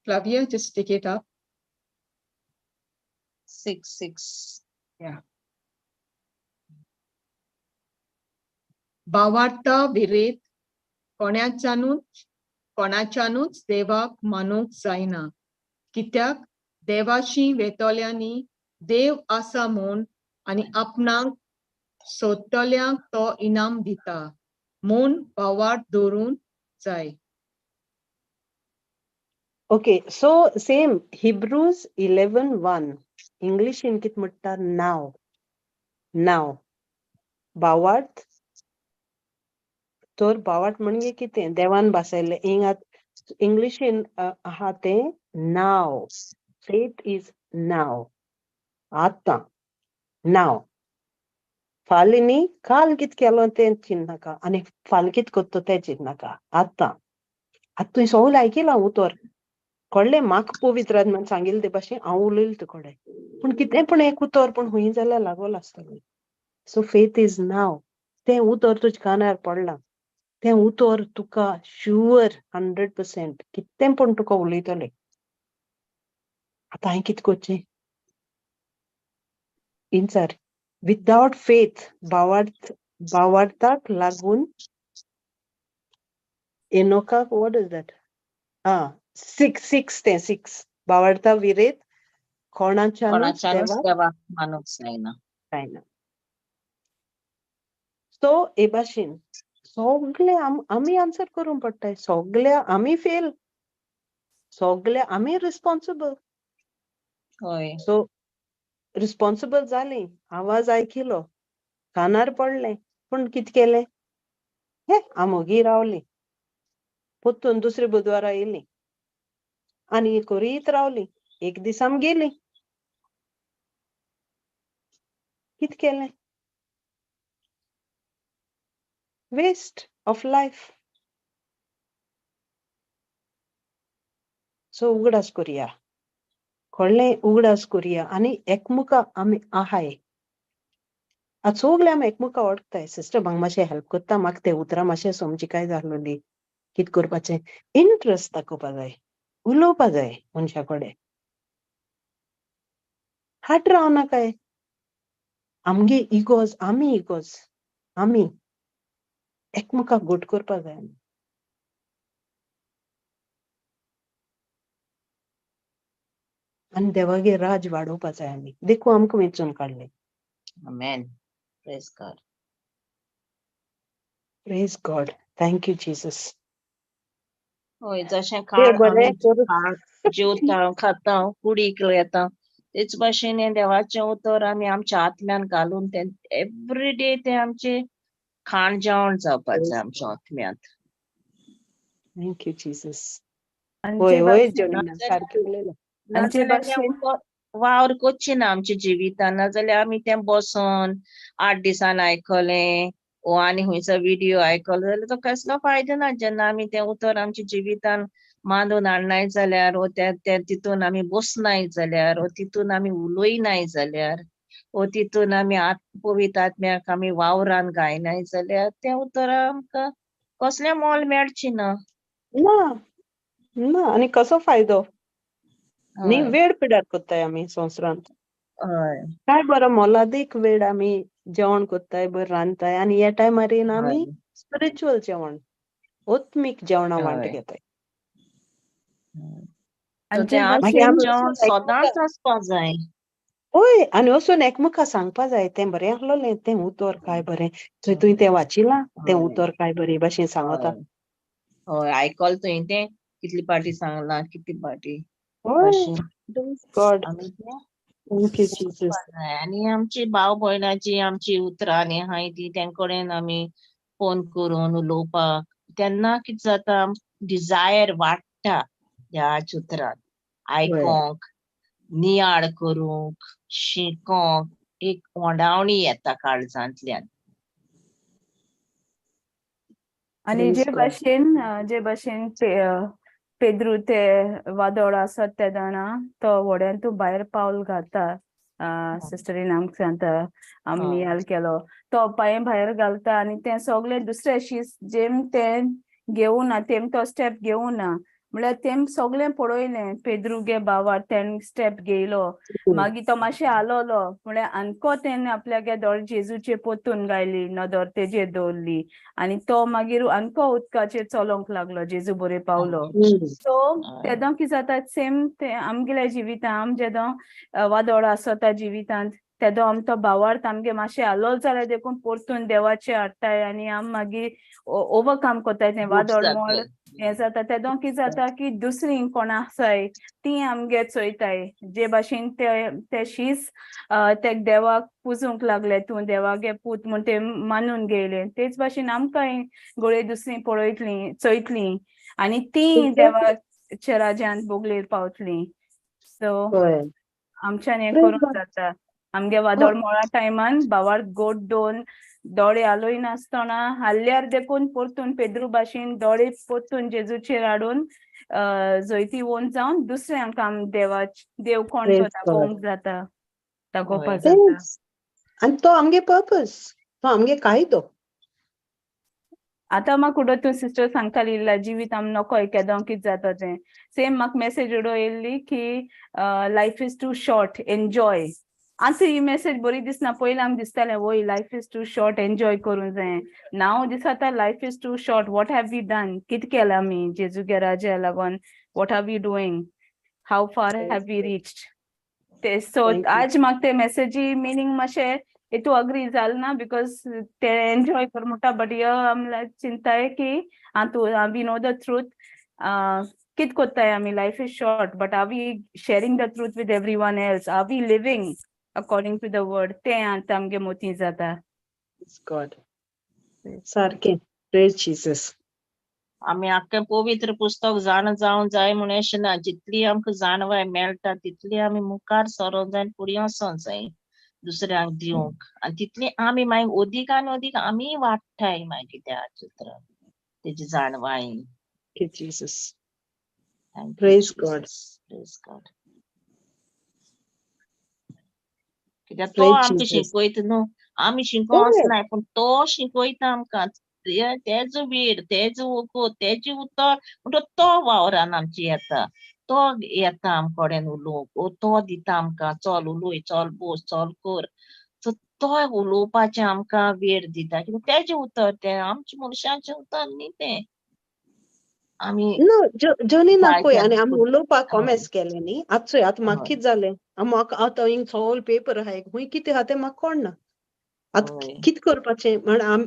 Flavia, just take it up. 6:6. Yeah. भावार्था विरेत कोणाच्यानूच देवाक मानूंक जायना, कित्याक देवाशी वेतल्यांनी देव आसा म्हूण आनी आपणाक सोदतल्यांक तो इनाम दिता म्हूण भावार्थ दवरूंक जाय. Okay, so same Hebrews 11:1 इंग्लिशीन कितें म्हणटा? नाव. नाव भावार्थ. तर भावार्थ म्हणजे कितें? देवान भासयल्लें. हिंगा इंग्लिशीन आहा तें नाव. फेथ is नाव. आतां नाव. फाल्यां न्ही, काल कितें केलो तें चिंतनाका आनी फाल्यां कितें करता तें चिंतनाका. आतां आतां तुवें सगळें आयकिलां उतर, कळ्ळें? म्हाका पवित्र आत्म्यान सांगिल्लें ते भाशेन हांव उलयलें तुकडे, पूण कितें पूण एक उतर पूण हुंय जाल्यार लागोल आसतलें. सो फेथ is नाव. तें उतर तुज्या कानार पडलां, तें उतर तुका शुअर 100% कितें पूण तुका उलयतलें. आतां हांवें कितें करचें? इन्सार विदावट फेथ भावार्थाक लागून एनोकाक, what is that? 6 तें 6. भावार्था विरेत कोणाच्यानूच देवाक मानूंक जायना. जायना. सो हे भाशेन सगळे आमी आन्सर करूंक पडटाय, सगळे आमी फेल, सगळे आमी रिस्पॉन्सिबल. हय. सो रिस्पॉन्सिबल जाली, आवाज आयकिलो, कानार पडलें, पूण कितें केलें? हे आमोगी रावली, परतून दुसरे बुधवारा येयली आनी करीत रावली, एक दीस आमी गेली. कितें केलें? Waste of life. सो उगडास करुया, कळ्ळें? उगडास करुया आनी एकमुका आमी आहाय. आतां सगळे आमी एकमुका वळखताय. सिस्टर म्हाका मातशें हेल्प करता, म्हाका ते उतरां मातशें समजिकाय जाल्ली, कितें करपाचें? इंट्रस्ट दाखोवपा जाय, उलोवपा जाय मनशा कडेन, हाट रावनाकाय. आमगे इगोज, आमी इगोज, आमी एकमुखाक घट करपा जाय. आनी देवागे राज वाडोवपा जाय आमी, देखून आमकां वेंचून काडलें. Amen. Praise God. Praise God. Thank you Jesus. हय, जशें खाण आमी जेवता, खाता, कुडीक येता, तेच भाशेन हें देवाचें उतर आमी आमच्या आत्म्यान घालून तें एवरी डे तें आमचें खाण जेवण जावपाक जाय आमच्या आत्म्यांत. Thank you Jesus. आनी होय जे होय भाशेन जोनीना सारकें उलयलें. आनी जे नाजाल्यार तें भाशेन उतर वावर करची ना आमच्या जिवितान. नाजाल्यार आमी तें बसोन 8 दिसान आयकलें ओ आनी खंयचो विडियो आयकलो जाल्यार तो कसलो फायदो ना. जेन्ना आमी तें उतर आमच्या जिवितान मांडून हाडनाय जाल्यार वो ते तितून आमी बसनाय जाल्यार वो तितून आमी उलयनाय जाल्यार वो तितून आमी पवित्र आत्म्याक आमी वावरान गायनाय जाल्यार तें उतर आमकां कसलें मोल मेळचें ना. ना ना, आनी कसो फायदो? न्ही, वेळ पिड्यार करताय आमी संवसारांत. काय बरो मोलादीक वेळ आमी जेवण करताय, बरें रांदताय आनी ह्या टायमार येवन आमी स्पिरिच्युअल जेवण, आत्मीक जेवणां वांट घेताय. जेवण सदांच आसपा जाय. हय, आनी वचून एकमेका सांगपा जाय, तें बरें आसलोलें, तें उतर काय बरें, थंय तुवें तें वाचिलां, तें उतर काय बरें भाशेन सांगता. हय, आयकल तुवें तें कितली पाटी सांगलां, कितली पाटी. God. Thank you Jesus. आनी आमची भाव भयणाची आमची उतरां आनी हाय ती तें कडेन आमी फोन करून उलोवपाक तेन्ना कितें जाता, डिजायर वाडटा ह्याच उतरान आयकोंक, नियाळ करूंक, शिकोंक एक ओंडावणी येता काळजांतल्यान. आनी जे भाशेन जे भाशेन पेद्रू ते वादळ आसत तेदोना तो व्हड्यान तूं भायर पावल घालता, सिस्टरीन आमकां सांगता आमी नियाल केलो, तो पांय भायर घालता आनी तें सगळें दुसरे शीस जेम तें घेवना, तेम तो स्टेप घेवना, म्हळ्यार तेम सगळें पळयलें पेद्रू गे बावार तेण स्टेप घेयलो, मागीर तो मातशें आलोलो म्हळ्यार आनको तेणें आपल्यागे दोळे जेजूचे पोतून गायली, नदर तेजेर दवरली आनी तो मागीर आनको उदकाचेर चलोंक लागलो, जेजू बरें पावलो. सो तेदो कितें जाता, सेम ते आमगेल्या जिवितांत आम जेदो वादळ आसता जिवितांत तेदो आम तो भावार्थ आमगे मातशें आलोल जाल्यार देखून परतून देवाचे हाडटाय आनी आम मागीर ओवरकम करताय तें वादळ मोल हें जाता. तेदो कितें जाता की दुसरी कोण आसाय ती आमगे चोयताय, जे भाशेन ते शीस ते देवाक पुजूंक लागले, तूं देवागे पूत म्हूण ते मानून घेयले, तेच भाशेन आमकांय गोळे दुसरी पळयतली चोयतली आनी ती देवाच्या राज्यांत बोगलेर पावतली. सो आमच्यान हें करूंक जाता. आमगे वादळ मोळा टायमान भावार गोड दोन दोळे आलोय नासतना हाल्ल्यार देखून परतून पेद्रू भाशेन दोळे परतून जेजूचेर हाडून जैती वोन जावन दुसऱ्यांक आम देवाच देव कोण तो दाखोवंक जाता, दाखोवपाक जाता. आनी तो आमगे पर्पस, तो आमगे कायदो. आतां म्हाका उडो तूं सिस्टर सांगताली जिवीत आम नकोय केदो कितें जाता तें, सेम म्हाका मेसेज उडो येयल्ली की life is too short, enjoy. आतां ही मेसेज बरी दिसना, पयलीं आमकां दिसतालें वय life is too short, enjoy करूंक जाय. नाव दिसता life is too short, what have we done, कितें केलां आमी जेजूगे राज्या लागून, what are we doing, how far have we reached. ते सो आज म्हाका ते मेसेजी मिनींग मातशें हितू अग्री जालें ना, because ते एन्जॉय कर म्हणटा, बट य आम चिंताय की आतां we know the truth, कितें कोत्ताय आमी, life is short, but are we sharing the truth with everyone else, are we living according to the word, तें आतां आमगे मोती जाता. गॉड, सारकें. Praise Jesus. आमी आख्खें पवित्र पुस्तक जाण जावं जाय म्हूण अशें ना, जितली आमकां जाणवाय मेळटा तितली आमी मुखार सरोंक जाय, फुडें वचोंक जाय दुसऱ्यांक दिवंक, आनी तितली आमी मागीर अदीक आनी अदीक आमी वाडटाय मागीर त्या चित्रान तेजी जाणवाय. Jesus. Praise God. Praise God. कित्याक तो आमकां शिकयता न्हू, आमी शिकोंक वचनाय पूण तो शिकयता आमकां, तेजो वेळ, तेजो वखद, तेजें उतर, म्हणटो तो वावरान आमची येता, तो येता आम कडेन उलोवंक, तो दिता आमकां चल उलोय, चल बोस, चल कर. सो तो उलोवपाचें आमकां वेळ दिता, कित्याक तेजें उतर तें, आमचें मनशाचें उतर न्ही तें. आमी ना जोनी ना पळय, आनी आमी उलोवपाक कॉमेस केलें न्ही. आतां चोय आतां म्हाका कितें जालें, म्हाका आतां हिंग सगळो पेपर आहाय, खूंय कितें आहा तें म्हाका कळना, आतां कितें करपाचें म्हण आम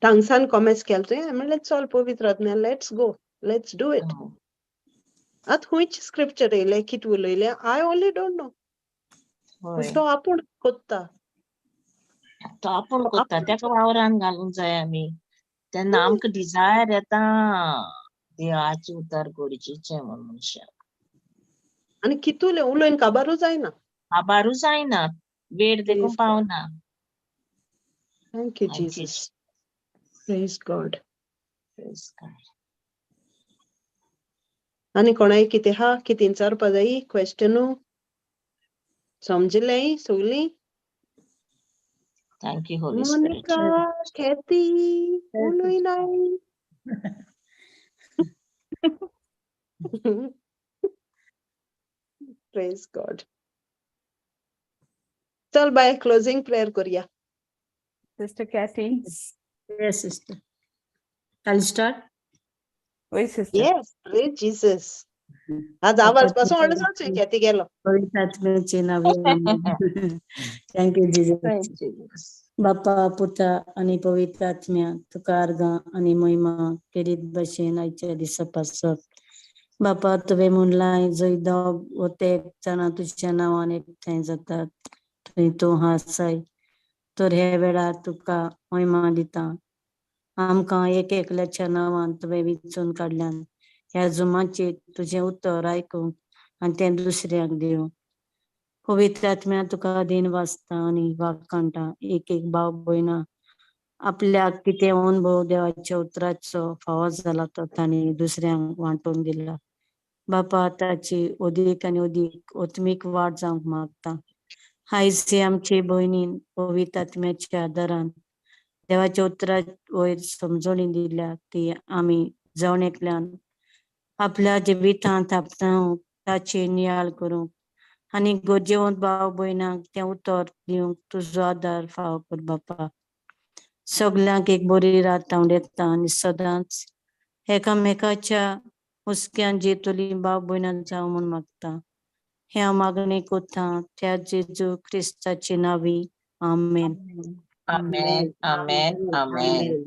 तांगसान कॉमेस केलें तुवें, म्हणलें चल पवित्र आत्म्या, let's go, let's do it. आतां खंयचे स्क्रिप्चर येयलें, कितें उलयलें, I only don't know. तो आपूण कोत्ता, तो आपूण कोत्ता, तेका वावरान घालूंक जाय आमी, तेन्ना आमकां डिजायर येता देवाचें उतर गरजेचें म्हूण मनशाक. आनी कितूले उलोवन काबारूच जायना. काबारूच जायना, वेळ देखून Praise God. पावना. Thank you, Thank you. Jesus. Praise God. Praise God. आनी कोणाय कितें हा, कितें विचारपा जायी क्वेश्चनू? समजलें सगळीं? Thank you, Holy Spirit. Monica, Kathy, उलयनाय. Praise God. चल बाय, क्लोजिंग प्रेयर करूया. Sister Kathy. Yes, sister. I'll start. Wait, sister. Yes, praise Jesus. आज आवाज पासून व्हडलो जावचो कॅथी गेलो. पवित्र आत्म्याचे नावे. Thank you Jesus. Praise Jesus. बापा, पुता आनी पवित्र आत्म्या, तुका आर्गां आनी महिमा केरीत भशेन आयच्या दिसा पासत. बापा, तुवें म्हणलां, जंय दोग वो तेग जाणां तुज्या नांवान एकठांय जातात थंय तूं आसाय. तर हे वेळार तुका महिमा दिता. आमकां एक एकल्याच्या नांवान तुवें विचून काडल्यान ह्या जुमाचेर तुजें उतर आयकूंक आनी तें दुसऱ्यांक दिवंक. पवित्र आत्म्या, तुका दीन वाचता आनी वाखाणटा. एक एक भाव भयणां आपल्याक कितें अनुभव देवाच्या उतराचो फावो जाला तो तांणी दुसऱ्यांक वांटून दिला. बापा, ताची अदीक आनी अदीक आत्मीक वाड जावंक मागता. आयज ही आमची भयणीन पवित्र आत्म्याच्या आदारान देवाच्या उतरा वयर समजणी दिल्या, ती आमी जावन एकल्यान आपल्या जिवितांत आपणावंक, ताची नियाळ करूंक आनी गरजेवंत भाव भयणांक तें उतर दिवंक तुजो आदार फावो कर. बापा, सगल्यांक एक बरी रात आंवडेता आनी सदांच एकामेकाच्या हुस्क्यान जियेतली भाव भयणां जावं म्हूण मागता. हें हांव मागणें कोत्ता त्या जेजू क्रिस्ताचे नांवी. आमेन. Amen. Amen. Amen.